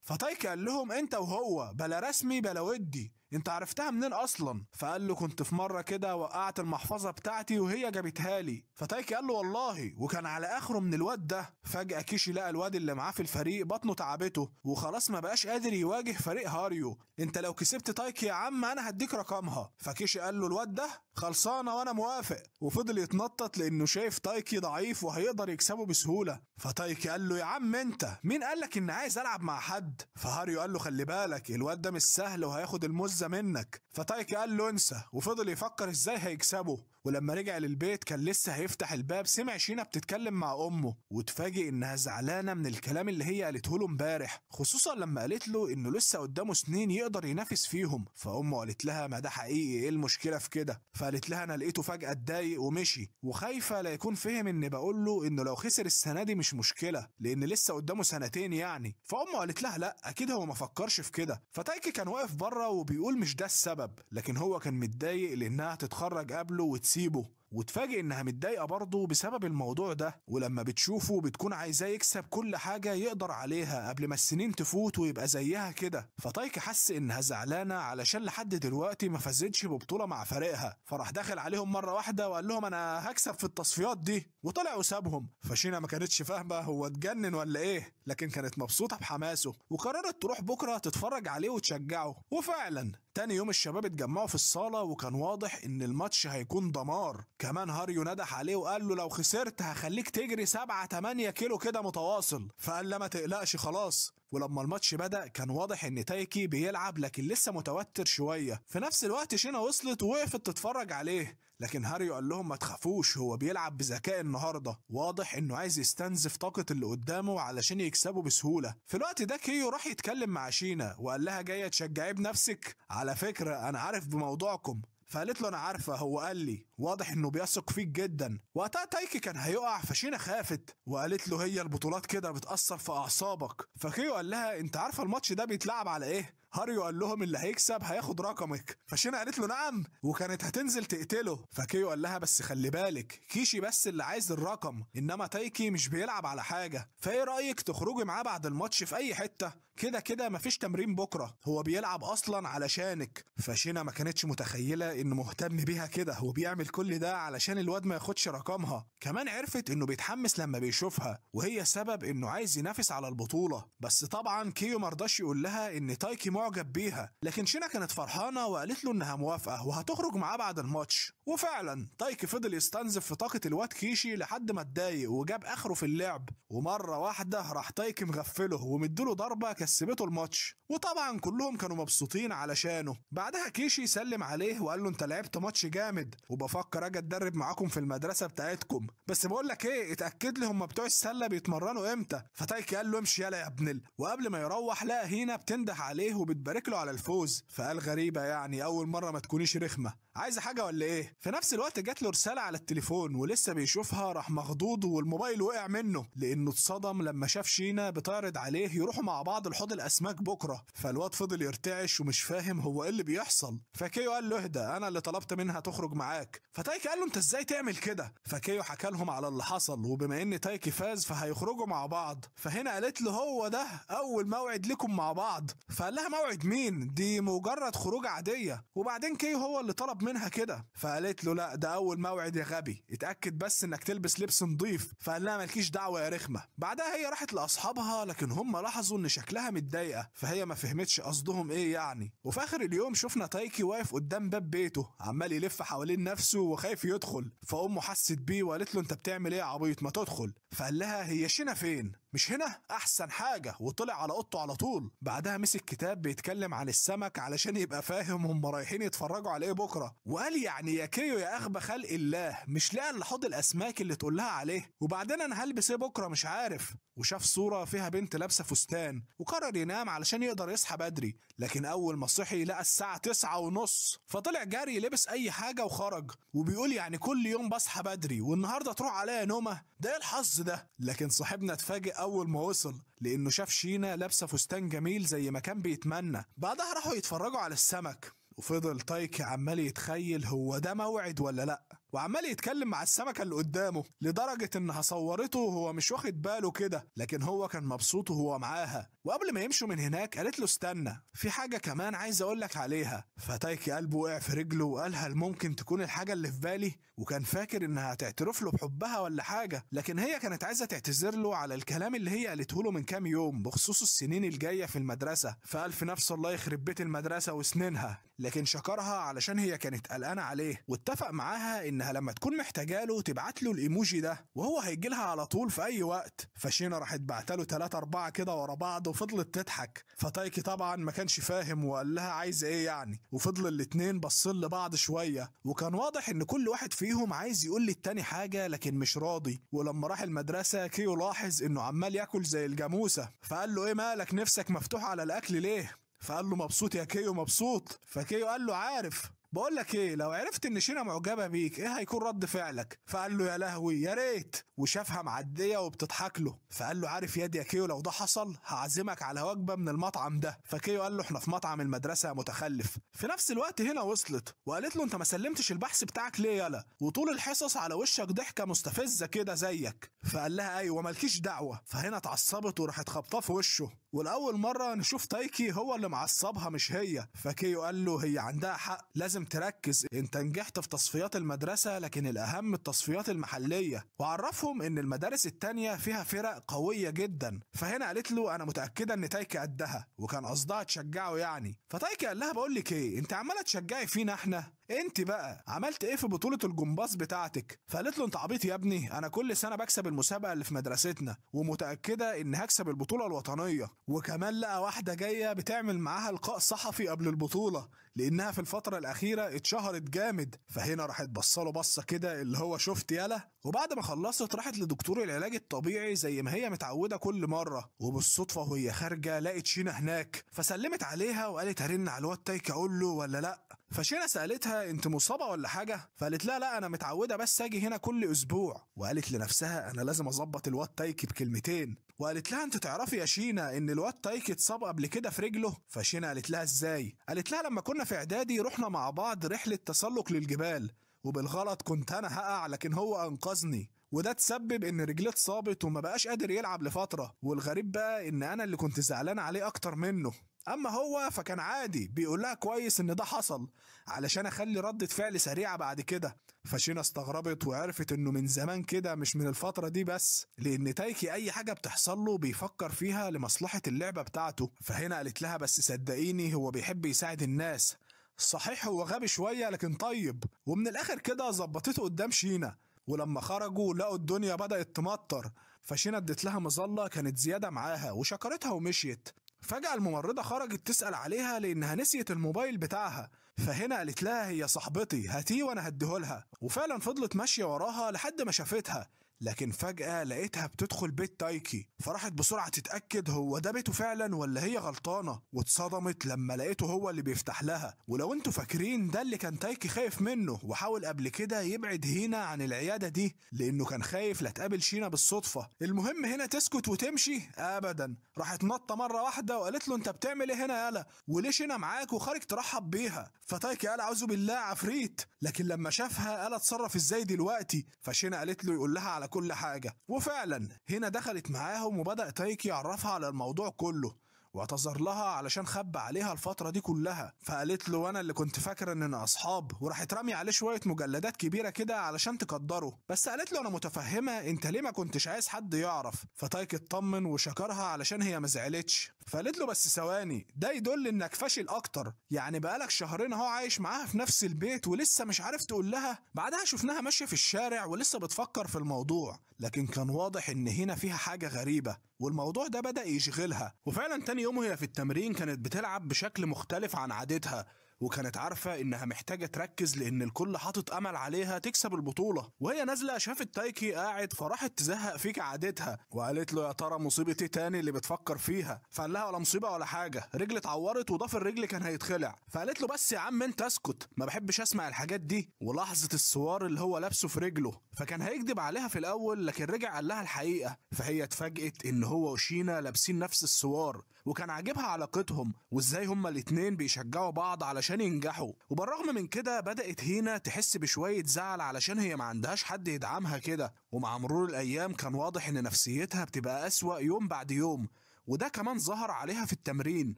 فتايكي قال لهم انت وهو بلا رسمي بلا ودي، انت عرفتها منين اصلا؟ فقال له كنت في مرة كده وقعت المحفظة بتاعتي وهي جابتها لي. فتايكي قال له والله، وكان على اخره من الواد ده. فجاة كيشي لقى الواد اللي معاه في الفريق بطنه تعبته وخلاص ما بقاش قادر يواجه فريق هاريو. انت لو كسبت تايكي يا عم انا هديك رقمها. فكيشي قال له الواد ده خلصانه وانا موافق، وفضل يتنطط لانه شايف تايكي ضعيف وهيقدر يكسبه بسهولة. فتايكي قال له يا عم انت مين قال لك ان عايز العب مع حد؟ فهاريو قال له خلي بالك الواد ده مش سهل وهياخد المزة منك. فتايكي قال له انسى، وفضل يفكر ازاي هيكسبه. ولما رجع للبيت كان لسه هيفتح الباب سمع شينا بتتكلم مع امه، واتفاجئ انها زعلانة من الكلام اللي هي قالته له امبارح، خصوصا لما قالت له انه لسه قدامه سنين يقدر ينافس فيهم. فامه قالت لها ما ده حقيقي، ايه المشكلة في كده؟ فقالت لها انا لقيته فجاة اتضايق ومشي، وخايفة لا يكون فهم ان بقول له انه لو خسر السنة دي مش مشكلة لان لسه قدامه سنتين يعني. فامه قالت لها لا اكيد هو ما فكرش في كده. فتايكي كان واقف بره وبيقول مش ده السبب، لكن هو كان متضايق لانها تتخرج قبله وتسيبه، وتفاجئ انها متضايقة برضه بسبب الموضوع ده. ولما بتشوفه بتكون عايزاه يكسب كل حاجة يقدر عليها قبل ما السنين تفوت ويبقى زيها كده. فتايكي حس انها زعلانة علشان لحد دلوقتي ما فازتش ببطولة مع فريقها، فراح داخل عليهم مرة واحدة وقال لهم انا هكسب في التصفيات دي، وطلع وسابهم. فشينا ما كانتش فاهمه هو اتجنن ولا ايه، لكن كانت مبسوطة بحماسه وقررت تروح بكره تتفرج عليه وتشجعه. وفعلا تاني يوم الشباب اتجمعوا في الصاله، وكان واضح ان الماتش هيكون دمار. كمان هاريو ندح عليه وقال له لو خسرت هخليك تجري 7-8 كيلو كده متواصل. فقال لا ما تقلقش خلاص. ولما الماتش بدأ كان واضح ان تايكي بيلعب لكن لسه متوتر شوية. في نفس الوقت شينا وصلت ووقفت تتفرج عليه، لكن هاريو قال لهم ما تخافوش هو بيلعب بذكاء النهارده، واضح انه عايز يستنزف طاقة اللي قدامه علشان يكسبه بسهولة. في الوقت ده كيو راح يتكلم مع شينا وقال لها جاية تشجعيه بنفسك؟ على فكرة انا عارف بموضوعكم. فقالت له انا عارفه، هو قال لي، واضح انه بيثق فيك جدا. وقتها تايكي كان هيقع، فشينا خافت وقالت له هي البطولات كده بتأثر في اعصابك. فكيو قال لها انت عارفه الماتش ده بيتلعب على ايه؟ هاريو قال لهم اللي هيكسب هياخد رقمك. فشينا قالت له نعم، وكانت هتنزل تقتله. فكيو قال لها بس خلي بالك كيشي بس اللي عايز الرقم، انما تايكي مش بيلعب على حاجة، فايه رايك تخرجي معاه بعد الماتش في اي حتة؟ كده كده مفيش تمرين بكره، هو بيلعب اصلا علشانك. فشينا ما كانتش متخيله انه مهتم بيها كده وبيعمل كل ده علشان الواد ما ياخدش رقمها. كمان عرفت انه بيتحمس لما بيشوفها، وهي سبب انه عايز ينافس على البطولة. بس طبعا كيو مرضاش يقول لها ان تايكي معجب بيها، لكن شينا كانت فرحانة وقالت له انها موافقة وهتخرج معاه بعد الماتش. وفعلا تايكي فضل يستنزف في طاقة الواد كيشي لحد ما اتضايق وجاب اخره في اللعب، ومرة واحدة راح تايكي مغفله ومديله ضربه كسبته الماتش، وطبعا كلهم كانوا مبسوطين علشانه. بعدها كيشي سلم عليه وقال له انت لعبت ماتش جامد، وبفكر اجي اتدرب معاكم في المدرسة بتاعتكم، بس بقول لك ايه، اتاكد لي هم بتوع السلة بيتمرنوا امتى. فتايكي قال له امشي يلا يا ابن وقبل ما يروح لقى هينا بتنده عليه وبتبارك له على الفوز، فقال غريبة يعني اول مرة ما تكونيش رخمة، عايزه حاجة ولا ايه؟ في نفس الوقت جات له رسالة على التليفون ولسه بيشوفها راح مخضوض والموبايل وقع منه، لانه اتصدم لما شاف شينا بتعرض عليه يروحوا مع بعض لحوض الاسماك بكره. فالواد فضل يرتعش ومش فاهم هو ايه اللي بيحصل. فكيو قال له اهدى، انا اللي طلبت منها تخرج معاك. فتايكي قال له انت ازاي تعمل كده؟ فكيو حكى لهم على اللي حصل، وبما ان تايكي فاز فهيخرجوا مع بعض. فهنا قالت له هو ده اول موعد لكم مع بعض. فقال لها موعد مين؟ دي مجرد خروج عادية، وبعدين كيو هو اللي طلب منها كده. فقالت له لا ده اول موعد يا غبي، اتاكد بس انك تلبس لبس نظيف. فقال لها مالكيش دعوه يا رخمة. بعدها هي راحت لاصحابها، لكن هم لاحظوا ان شكلها متضايقة، فهي ما فهمتش قصدهم ايه يعني. وفي اخر اليوم شفنا تايكي واقف قدام باب بيته عمال يلف حوالين نفسه وخايف يدخل. فامه حست بيه وقالت له انت بتعمل ايه يا عبيط، ما تدخل. فقال لها هي شينا فين؟ مش هنا احسن حاجة، وطلع على اوضته على طول. بعدها مسك كتاب بيتكلم عن السمك علشان يبقى فاهم هم رايحين يتفرجوا على ايه بكره، وقال يعني يا كيو يا اغبى خلق الله، مش لاقي الا حوض الاسماك اللي تقول لها عليه، وبعدين انا هلبس ايه بكره مش عارف. وشاف صوره فيها بنت لابسه فستان، وقرر ينام علشان يقدر يصحى بدري، لكن اول ما صحي لقى الساعة 9:30، فطلع جري لبس اي حاجة وخرج، وبيقول يعني كل يوم بصحى بدري والنهارده تروح عليا نومه، ده ايه الحظ ده؟ لكن صاحبنا اتفاجئ اول ما وصل لانه شاف شينا لابسه فستان جميل زي ما كان بيتمنى. بعدها راحوا يتفرجوا على السمك، وفضل تايكي عمال يتخيل هو ده موعد ولا لا، وعمال يتكلم مع السمكة اللي قدامه لدرجة انها صورته وهو مش واخد باله كده، لكن هو كان مبسوط وهو معاها. وقبل ما يمشوا من هناك قالت له استنى، في حاجة كمان عايز اقولك عليها. فتايكي قلبه وقع في رجله وقال هل ممكن تكون الحاجة اللي في بالي؟ وكان فاكر انها هتعترف له بحبها ولا حاجة، لكن هي كانت عايزة تعتذر له على الكلام اللي هي قالته له من كام يوم بخصوص السنين الجاية في المدرسة. فقال في نفسه الله يخرب بيت المدرسة وسنينها، لكن شكرها علشان هي كانت قلقانة عليه، واتفق معاها انها لما تكون محتاجه له تبعت له الايموجي ده وهو هيجي لها على طول في اي وقت. فشينا راحت بعت له 3 4 كده ورا بعض وفضلت تضحك. فتايكي طبعا ما كانش فاهم وقال لها عايز ايه يعني، وفضل الاتنين باصين لبعض شوية، وكان واضح ان كل واحد فيهم عايز يقول للتاني حاجة لكن مش راضي. ولما راح المدرسة كيو لاحظ انه عمال ياكل زي الجاموسة، فقال له ايه مالك نفسك مفتوح على الاكل ليه؟ فقال له مبسوط يا كيو مبسوط. فكيو قال له عارف، بقول لك ايه، لو عرفت ان شينا معجبه بيك ايه هيكون رد فعلك؟ فقال له يا لهوي يا ريت، وشافها معدية وبتضحك له. فقال له عارف يا كيو لو ده حصل هعزمك على وجبة من المطعم ده. فكيو قال له احنا في مطعم المدرسة يا متخلف. في نفس الوقت هنا وصلت وقالت له انت ما سلمتش البحث بتاعك ليه يالا، وطول الحصص على وشك ضحكه مستفزة كده زيك. فقال لها ايوه مالكيش دعوه. فهنا اتعصبت وراحت خبطاه في وشه، ولاول مرة نشوف تايكي هو اللي معصبها مش هي. فكيو قال له هي عندها حق، لازم تركز، انت نجحت في تصفيات المدرسة لكن الأهم التصفيات المحلية، وعرفهم ان المدارس التانية فيها فرق قوية جدا. فهنا قالت له انا متأكدة ان تايكي قدها، وكان قصدها تشجعه يعني. فتايكي قال لها بقول لك ايه، انت عمالة تشجعي فينا احنا، انت بقى عملت ايه في بطولة الجمباز بتاعتك؟ فقالت له انت عبيط يا ابني، انا كل سنة بكسب المسابقة اللي في مدرستنا ومتأكدة ان هكسب البطولة الوطنية. وكمان لقى واحدة جاية بتعمل معاها لقاء صحفي قبل البطولة لانها في الفترة الأخيرة اتشهرت جامد. فهنا راحت بصله بصة كده اللي هو شفت يالا. وبعد ما خلصت راحت لدكتور العلاج الطبيعي زي ما هي متعودة كل مرة، وبالصدفة وهي خارجة لقت شينا هناك، فسلمت عليها وقالت هرن على الواد تايكي اقول له ولا لا. فشينا سألتها انت مصابة ولا حاجة؟ فقالت لها لا انا متعودة بس اجي هنا كل اسبوع. وقالت لنفسها انا لازم اظبط الواد تايكي بكلمتين. وقالت لها انت تعرفي يا شينا ان الواد تايكي اتصاب قبل كده في رجله؟ فشينا قالت لها ازاي؟ قالت لها لما كنا في اعدادي رحنا مع بعض رحلة تسلق للجبال، وبالغلط كنت انا هقع لكن هو انقذني، وده تسبب ان رجليه اتصابت وما بقاش قادر يلعب لفترة. والغريب بقى ان انا اللي كنت زعلان عليه اكتر منه، اما هو فكان عادي بيقول لها كويس ان ده حصل علشان اخلي ردة فعل سريعة بعد كده. فشينا استغربت وعرفت انه من زمان كده مش من الفترة دي بس، لان تايكي اي حاجة بتحصل له بيفكر فيها لمصلحة اللعبة بتاعته. فهنا قالت لها بس صدقيني هو بيحب يساعد الناس، صحيح هو غبي شوية لكن طيب. ومن الاخر كده ظبطته قدام شينا. ولما خرجوا لقوا الدنيا بدأت تمطر، فشينا ادت لها مظلة كانت زيادة معاها وشكرتها ومشيت. فجأة الممرضة خرجت تسأل عليها لأنها نسيت الموبايل بتاعها. فهنا قالت لها هي صاحبتي هاتيه وأنا هديهولها، وفعلا فضلت ماشية وراها لحد ما شافتها. لكن فجأة لقيتها بتدخل بيت تايكي، فراحت بسرعة تتأكد هو ده بيته فعلا ولا هي غلطانة، واتصدمت لما لقيته هو اللي بيفتح لها. ولو انتوا فاكرين ده اللي كان تايكي خايف منه وحاول قبل كده يبعد هينا عن العيادة دي لأنه كان خايف لا تقابل شينا بالصدفة. المهم هنا تسكت وتمشي؟ أبدا، راحت نطة مرة واحدة وقالت له انت بتعمل ايه هنا يالا، وليه شينا معاك وخارج ترحب بيها؟ فتايكي قال اعوذ بالله عفريت، لكن لما شافها قال اتصرف ازاي دلوقتي؟ فشينا قالت له يقول لها على كل حاجة، وفعلا هنا دخلت معاهم وبدأ تايكي يعرفها على الموضوع كله واعتذر لها علشان خبى عليها الفترة دي كلها. فقالت له وانا اللي كنت فاكرة اننا اصحاب، وراحت رامية عليه شوية مجلدات كبيرة كده علشان تقدره، بس قالت له انا متفهمة انت ليه ما كنتش عايز حد يعرف. فتايكي اطمن وشكرها علشان هي ما زعلتش. فقالت له بس ثواني، ده يدل انك فاشل اكتر، يعني بقالك شهرين اهو عايش معاها في نفس البيت ولسه مش عارف تقول لها. بعدها شفناها ماشية في الشارع ولسه بتفكر في الموضوع، لكن كان واضح ان هنا فيها حاجة غريبة. والموضوع ده بدأ يشغلها. وفعلا تاني يوم وهي في التمرين كانت بتلعب بشكل مختلف عن عادتها، وكانت عارفة إنها محتاجة تركز لأن الكل حاطط أمل عليها تكسب البطولة. وهي نازلة شافت تايكي قاعد، فراحت تزهق فيك عادتها وقالت له يا ترى مصيبة ايه تاني اللي بتفكر فيها؟ فقال لها ولا مصيبة ولا حاجة، رجلي اتعورت وضفر الرجل كان هيتخلع. فقالت له بس يا عم انت اسكت، ما بحبش اسمع الحاجات دي. ولحظة السوار اللي هو لابسه في رجله، فكان هيكذب عليها في الأول لكن رجع قال لها الحقيقة. فهي اتفاجئت إن هو وشينا لابسين نفس السوار، وكان عاجبها علاقتهم وازاي هما الاتنين بيشجعوا بعض علشان ينجحوا. وبالرغم من كده بدأت هينا تحس بشوية زعل علشان هي ما عندهاش حد يدعمها كده. ومع مرور الأيام كان واضح إن نفسيتها بتبقى أسوأ يوم بعد يوم، وده كمان ظهر عليها في التمرين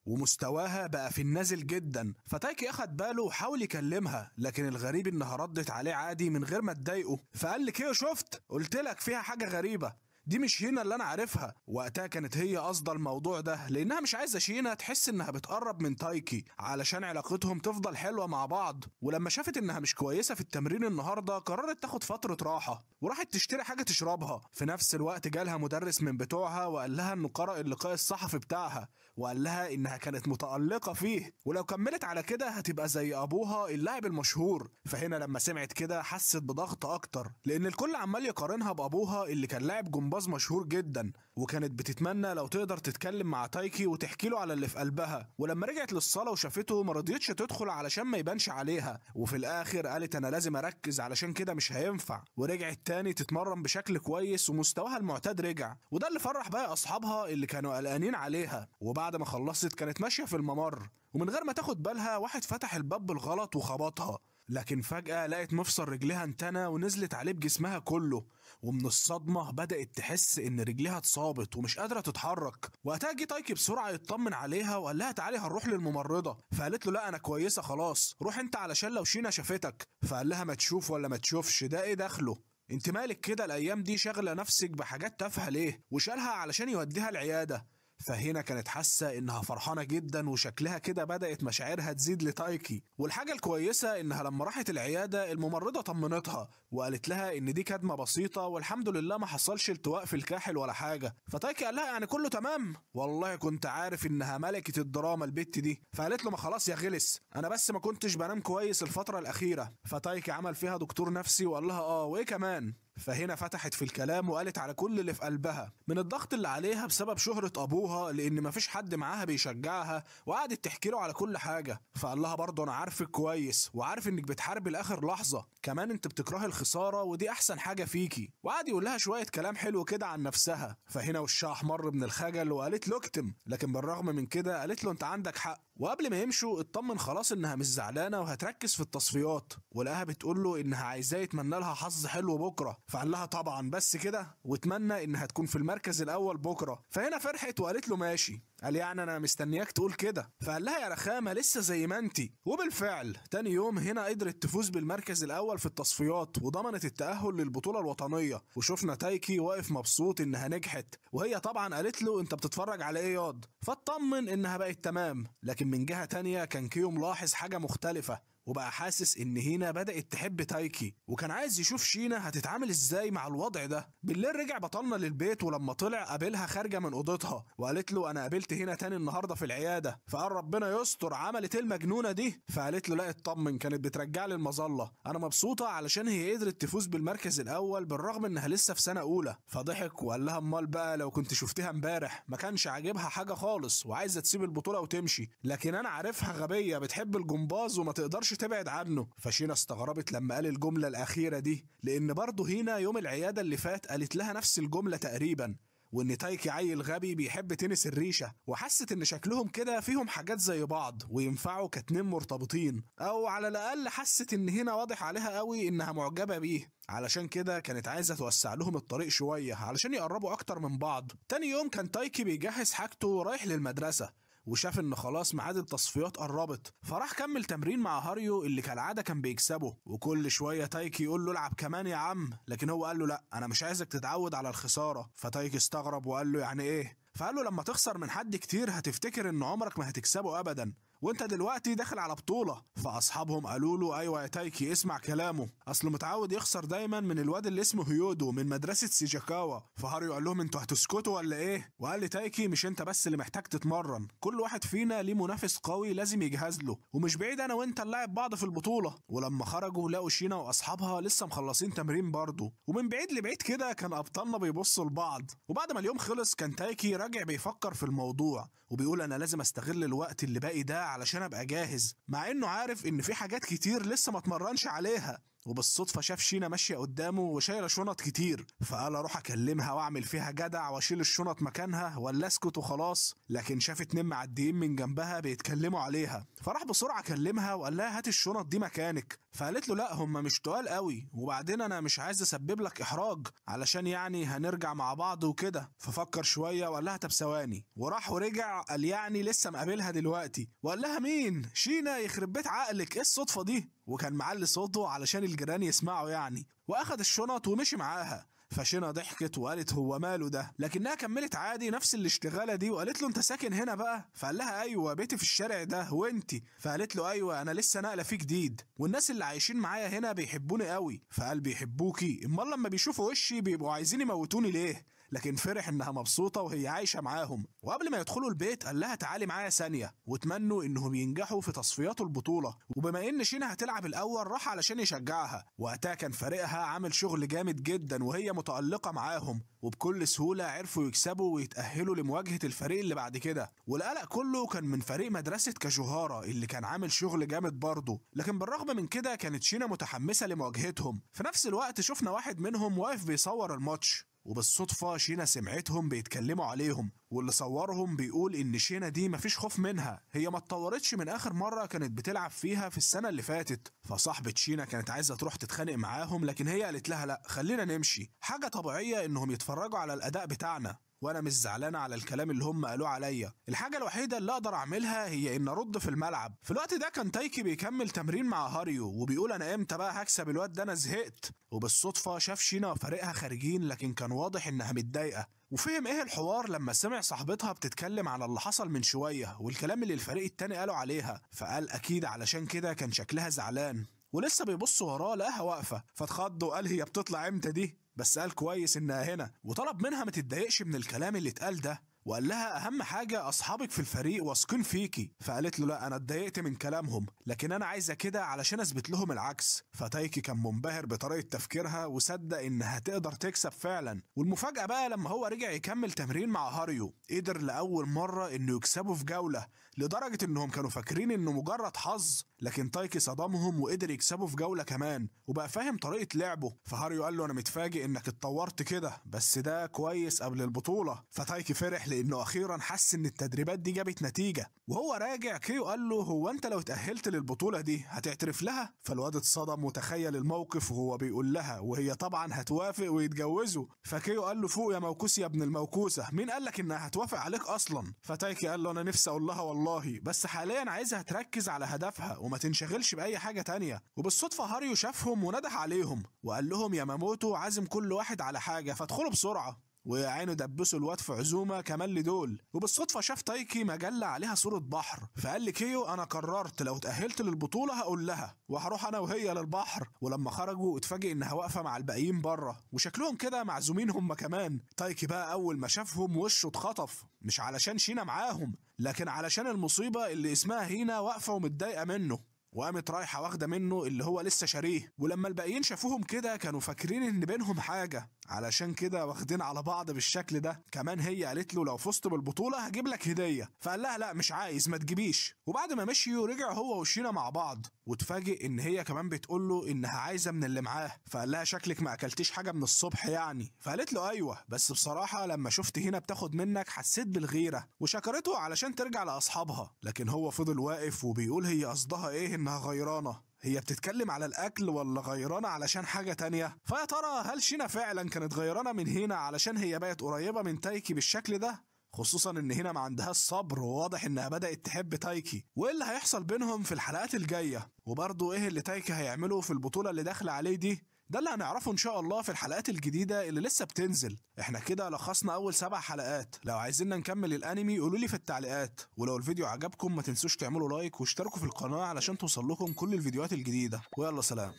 ومستواها بقى في النازل جدا. فتايكي اخد باله وحاول يكلمها، لكن الغريب انها ردت عليه عادي من غير ما تضايقه. فقال لك ايه شفت؟ قلت لك فيها حاجة غريبة، دي مش هنا اللي انا عارفها. وقتها كانت هي قصده الموضوع ده لانها مش عايزه شينا تحس انها بتقرب من تايكي علشان علاقتهم تفضل حلوة مع بعض. ولما شافت انها مش كويسة في التمرين النهارده قررت تاخد فترة راحة وراحت تشتري حاجة تشربها. في نفس الوقت جالها مدرس من بتوعها وقال لها انه قرأ اللقاء الصحفي بتاعها، وقال لها انها كانت متألقه فيه ولو كملت على كده هتبقى زي ابوها اللاعب المشهور. فهنا لما سمعت كده حست بضغط اكتر لان الكل عمال يقارنها بابوها اللي كان لاعب جمباز مشهور جدا، وكانت بتتمنى لو تقدر تتكلم مع تايكي وتحكي له على اللي في قلبها. ولما رجعت للصاله وشافته ما رضيتش تدخل علشان ما يبانش عليها، وفي الاخر قالت انا لازم اركز علشان كده مش هينفع، ورجعت تاني تتمرن بشكل كويس ومستواها المعتاد رجع. وده اللي فرح بقى اصحابها اللي كانوا قلقانين عليها. وبعد ما خلصت كانت ماشية في الممر، ومن غير ما تاخد بالها واحد فتح الباب بالغلط وخبطها، لكن فجأة لقت مفصل رجلها انتنى ونزلت عليه بجسمها كله. ومن الصدمة بدأت تحس إن رجلها اتصابت ومش قادرة تتحرك. وقتها جه تايكي بسرعة يطمن عليها وقال لها تعالي هنروح للممرضة. فقالت له لا أنا كويسة خلاص، روح أنت علشان لو شينا شافتك. فقال لها ما تشوف ولا ما تشوفش، ده إيه دخله؟ أنت مالك كده الأيام دي شاغلة نفسك بحاجات تافهة ليه؟ وشالها علشان يوديها العيادة. فهنا كانت حاسة انها فرحانة جدا وشكلها كده بدأت مشاعرها تزيد لتايكي. والحاجة الكويسة انها لما راحت العيادة الممرضة طمنتها وقالت لها ان دي كدمة بسيطة والحمد لله ما حصلش التواء في الكاحل ولا حاجة. فتايكي قال لها يعني كله تمام؟ والله كنت عارف انها ملكة الدراما البت دي. فقالت له ما خلاص يا غلس، انا بس ما كنتش بنام كويس الفترة الأخيرة. فتايكي عمل فيها دكتور نفسي وقال لها اه وايه كمان. فهنا فتحت في الكلام وقالت على كل اللي في قلبها من الضغط اللي عليها بسبب شهرة أبوها لأن مفيش حد معاها بيشجعها، وقعدت تحكي له على كل حاجة. فقال لها برضه أنا عارفك كويس وعارف إنك بتحاربي لآخر لحظة، كمان أنت بتكرهي الخسارة ودي أحسن حاجة فيكي. وقعد يقول لها شوية كلام حلو كده عن نفسها. فهنا وشها أحمر من الخجل وقالت له اكتم، لكن بالرغم من كده قالت له أنت عندك حق. وقبل ما يمشوا اطمن خلاص إنها مش زعلانة وهتركز في التصفيات، ولقاها بتقول له إنها عايزاه يتمنى لها حظ حلو بكرة. فقال لها طبعا بس كده، واتمنى انها تكون في المركز الاول بكره. فهنا فرحت وقالت له ماشي. قال يعني انا مستنياك تقول كده. فقال لها يا رخامه لسه زي ما انتي. وبالفعل تاني يوم هنا قدرت تفوز بالمركز الاول في التصفيات وضمنت التاهل للبطولة الوطنية. وشفنا تايكي واقف مبسوط انها نجحت، وهي طبعا قالت له انت بتتفرج على ايه ياض؟ فاطمن انها بقت تمام. لكن من جهة تانية كان كيو ملاحظ حاجة مختلفة وبقى حاسس ان هينا بدأت تحب تايكي، وكان عايز يشوف شينا هتتعامل ازاي مع الوضع ده. بالليل رجع بطلنا للبيت، ولما طلع قابلها خارجه من اوضتها وقالت له انا قابلت هنا تاني النهارده في العيادة. فقال ربنا يستر، عملت ايه المجنونة دي؟ فقالت له لا اطمن، كانت بترجع لي المظلة، انا مبسوطة علشان هي قدرت تفوز بالمركز الاول بالرغم انها لسه في سنة اولى. فضحك وقال لها امال بقى لو كنت شفتها امبارح ما كانش عاجبها حاجة خالص وعايزه تسيب البطولة وتمشي، لكن انا عارفها غبية بتحب الجمباز وما تقدرش تبعد عنه. فشينا استغربت لما قال الجملة الأخيرة دي، لأن برضه هنا يوم العيادة اللي فات قالت لها نفس الجملة تقريبا، وإن تايكي عيل غبي بيحب تنس الريشة، وحست إن شكلهم كده فيهم حاجات زي بعض وينفعوا كاتنين مرتبطين، أو على الأقل حست إن هنا واضح عليها قوي إنها معجبة بيه، علشان كده كانت عايزة توسع لهم الطريق شوية علشان يقربوا أكتر من بعض. تاني يوم كان تايكي بيجهز حاجته رايح للمدرسة، وشاف ان خلاص ميعاد التصفيات قربت، فراح كمل تمرين مع هاريو اللي كالعادة كان بيكسبه، وكل شوية تايكي يقول له العب كمان يا عم، لكن هو قال له لا انا مش عايزك تتعود على الخسارة. فتايكي استغرب وقال له يعني ايه؟ فقال له لما تخسر من حد كتير هتفتكر ان عمرك ما هتكسبه ابدا، وانت دلوقتي داخل على بطوله. فاصحابهم قالوا له ايوه يا تايكي اسمع كلامه، اصله متعود يخسر دايما من الواد اللي اسمه هيودو من مدرسه سيجاكاوا. فهاريو قال لهم انتوا هتسكتوا ولا ايه؟ وقال لتايكي مش انت بس اللي محتاج تتمرن، كل واحد فينا ليه منافس قوي لازم يجهز له، ومش بعيد انا وانت نلعب بعض في البطولة. ولما خرجوا لقوا شينا واصحابها لسه مخلصين تمرين برضه، ومن بعيد لبعيد كده كان ابطالنا بيبصوا لبعض. وبعد ما اليوم خلص كان تايكي راجع بيفكر في الموضوع وبيقول انا لازم استغل الوقت اللي باقي ده علشان ابقى جاهز، مع انه عارف ان في حاجات كتير لسه ما اتمرنش عليها. وبالصدفة شاف شينا ماشية قدامه وشايلة شنط كتير، فقال اروح اكلمها واعمل فيها جدع واشيل الشنط مكانها ولا اسكت وخلاص. لكن شاف اتنين معديين من جنبها بيتكلموا عليها، فراح بسرعة كلمها وقال لها هات الشنط دي مكانك. فقالت له لا هم مش تقال قوي، وبعدين انا مش عايز اسبب لك احراج علشان يعني هنرجع مع بعض وكده. ففكر شوية وقال لها طب ثواني، وراح ورجع قال يعني لسه مقابلها دلوقتي، وقال لها مين؟ شينا، يخرب بيت عقلك ايه الصدفة دي؟ وكان معلي صوته علشان الجيران يسمعوا يعني، واخد الشنط ومشي معاها. فشينا ضحكت وقالت هو ماله ده، لكنها كملت عادي نفس الاشتغاله دي وقالت له انت ساكن هنا بقى؟ فقال لها ايوه بيتي في الشارع ده، وانتي؟ فقالت له ايوه انا لسه ناقله فيه جديد، والناس اللي عايشين معايا هنا بيحبوني قوي. فقال بيحبوكي؟ امال لما بيشوفوا وشي بيبقوا عايزين يموتوني ليه؟ لكن فرح انها مبسوطة وهي عايشه معاهم. وقبل ما يدخلوا البيت قال لها تعالي معايا ثانية، واتمنوا انهم ينجحوا في تصفيات البطولة. وبما ان شينا هتلعب الاول راح علشان يشجعها. وقتها كان فريقها عامل شغل جامد جدا وهي متألقه معاهم، وبكل سهولة عرفوا يكسبوا ويتأهلوا لمواجهة الفريق اللي بعد كده. والقلق كله كان من فريق مدرسه كاجوهارا اللي كان عامل شغل جامد برضه، لكن بالرغم من كده كانت شينا متحمسة لمواجهتهم. في نفس الوقت شفنا واحد منهم واقف بيصور الماتش، وبالصدفة شينا سمعتهم بيتكلموا عليهم، واللي صورهم بيقول إن شينا دي مفيش خوف منها، هي ما اتطورتش من آخر مرة كانت بتلعب فيها في السنة اللي فاتت. فصاحبة شينا كانت عايزة تروح تتخانق معاهم، لكن هي قالت لها لأ خلينا نمشي، حاجة طبيعية إنهم يتفرجوا على الأداء بتاعنا، وانا مش زعلانة على الكلام اللي هم قالوه عليا، الحاجة الوحيدة اللي اقدر اعملها هي ان ارد في الملعب. في الوقت ده كان تايكي بيكمل تمرين مع هاريو وبيقول انا امتى بقى هكسب الواد ده، انا زهقت. وبالصدفه شاف شينا وفريقها خارجين، لكن كان واضح انها متضايقة، وفهم ايه الحوار لما سمع صاحبتها بتتكلم على اللي حصل من شوية والكلام اللي الفريق التاني قالوا عليها، فقال اكيد علشان كده كان شكلها زعلان. ولسه بيبص وراه لقاها واقفة، فاتخض وقال هي بتطلع امتى دي؟ بس قال كويس انها هنا، وطلب منها ما تتضايقش من الكلام اللي اتقال ده، وقال لها اهم حاجة اصحابك في الفريق واثقين فيكي. فقالت له لا انا اتضايقت من كلامهم، لكن انا عايزه كده علشان اثبت لهم العكس. فتايكي كان منبهر بطريقة تفكيرها وصدق انها تقدر تكسب فعلا. والمفاجاه بقى لما هو رجع يكمل تمرين مع هاريو، قدر لاول مرة انه يكسبه في جولة، لدرجة انهم كانوا فاكرين انه مجرد حظ، لكن تايكي صدمهم وقدر يكسبه في جولة كمان، وبقى فاهم طريقه لعبه. فهاريو قال له انا متفاجئ انك اتطورت كده، بس ده كويس قبل البطولة. فتايكي فرح لانه اخيرا حس ان التدريبات دي جابت نتيجة. وهو راجع كيو قال له هو انت لو اتاهلت للبطولة دي هتعترف لها؟ فالواد اتصدم وتخيل الموقف وهو بيقول لها، وهي طبعا هتوافق ويتجوزوا. فكيو قال له فوق يا موكوس يا ابن الموكوسه، مين قال لك انها هتوافق عليك اصلا؟ فتايكي قال له انا نفسي اقول لها والله، بس حاليا عايزها تركز على هدفها وما تنشغلش باي حاجة تانية. وبالصدفه هاريو شافهم ونده عليهم وقال لهم ياماموتو عازم كل واحد على حاجة فادخلوا بسرعة. ويا عينه دبسوا الواد في عزومة كمان لدول. وبالصدفه شاف تايكي مجلة عليها صوره بحر، فقال لكيو انا قررت لو اتاهلت للبطولة هقول لها وهروح انا وهي للبحر. ولما خرجوا اتفاجئ انها واقفة مع الباقيين بره وشكلهم كده معزومين هم كمان. تايكي بقى اول ما شافهم وشه اتخطف، مش علشان شينا معاهم، لكن علشان المصيبة اللي اسمها هينا واقفة ومتضايقه منه، وقامت رايحة واخده منه اللي هو لسه شاريه. ولما الباقيين شافوهم كده كانوا فاكرين ان بينهم حاجة، علشان كده واخدين على بعض بالشكل ده. كمان هي قالت له لو فزت بالبطولة هجيب لك هديه، فقال لها لا مش عايز ما تجيبيش. وبعد ما مشيوا رجع هو وشينا مع بعض، واتفاجئ ان هي كمان بتقول له انها عايزه من اللي معاه. فقال لها شكلك ما اكلتيش حاجة من الصبح يعني؟ فقالت له ايوه، بس بصراحة لما شفت هنا بتاخد منك حسيت بالغيره، وشكرته علشان ترجع لاصحابها. لكن هو فضل واقف وبيقول هي قصدها ايه انها غيرانه؟ هي بتتكلم على الاكل ولا غيرانه علشان حاجة تانية؟ فيا ترى هل شينا فعلا كانت غيرانه من هنا علشان هي بقت قريبه من تايكي بالشكل ده؟ خصوصا ان هنا ما عندهاش صبر وواضح انها بدأت تحب تايكي. وايه اللي هيحصل بينهم في الحلقات الجاية؟ وبرضه ايه اللي تايكي هيعمله في البطولة اللي داخله عليه دي؟ ده اللي هنعرفه ان شاء الله في الحلقات الجديدة اللي لسه بتنزل. احنا كده لخصنا اول 7 حلقات. لو عايزيننا نكمل الانمي قولوا لي في التعليقات، ولو الفيديو عجبكم ما تنسوش تعملوا لايك واشتركوا في القناة علشان توصل لكم كل الفيديوهات الجديدة. ويلا سلام.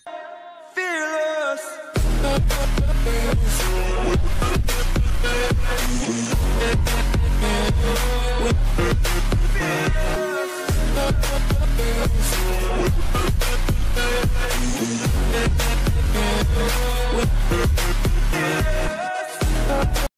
Fearless.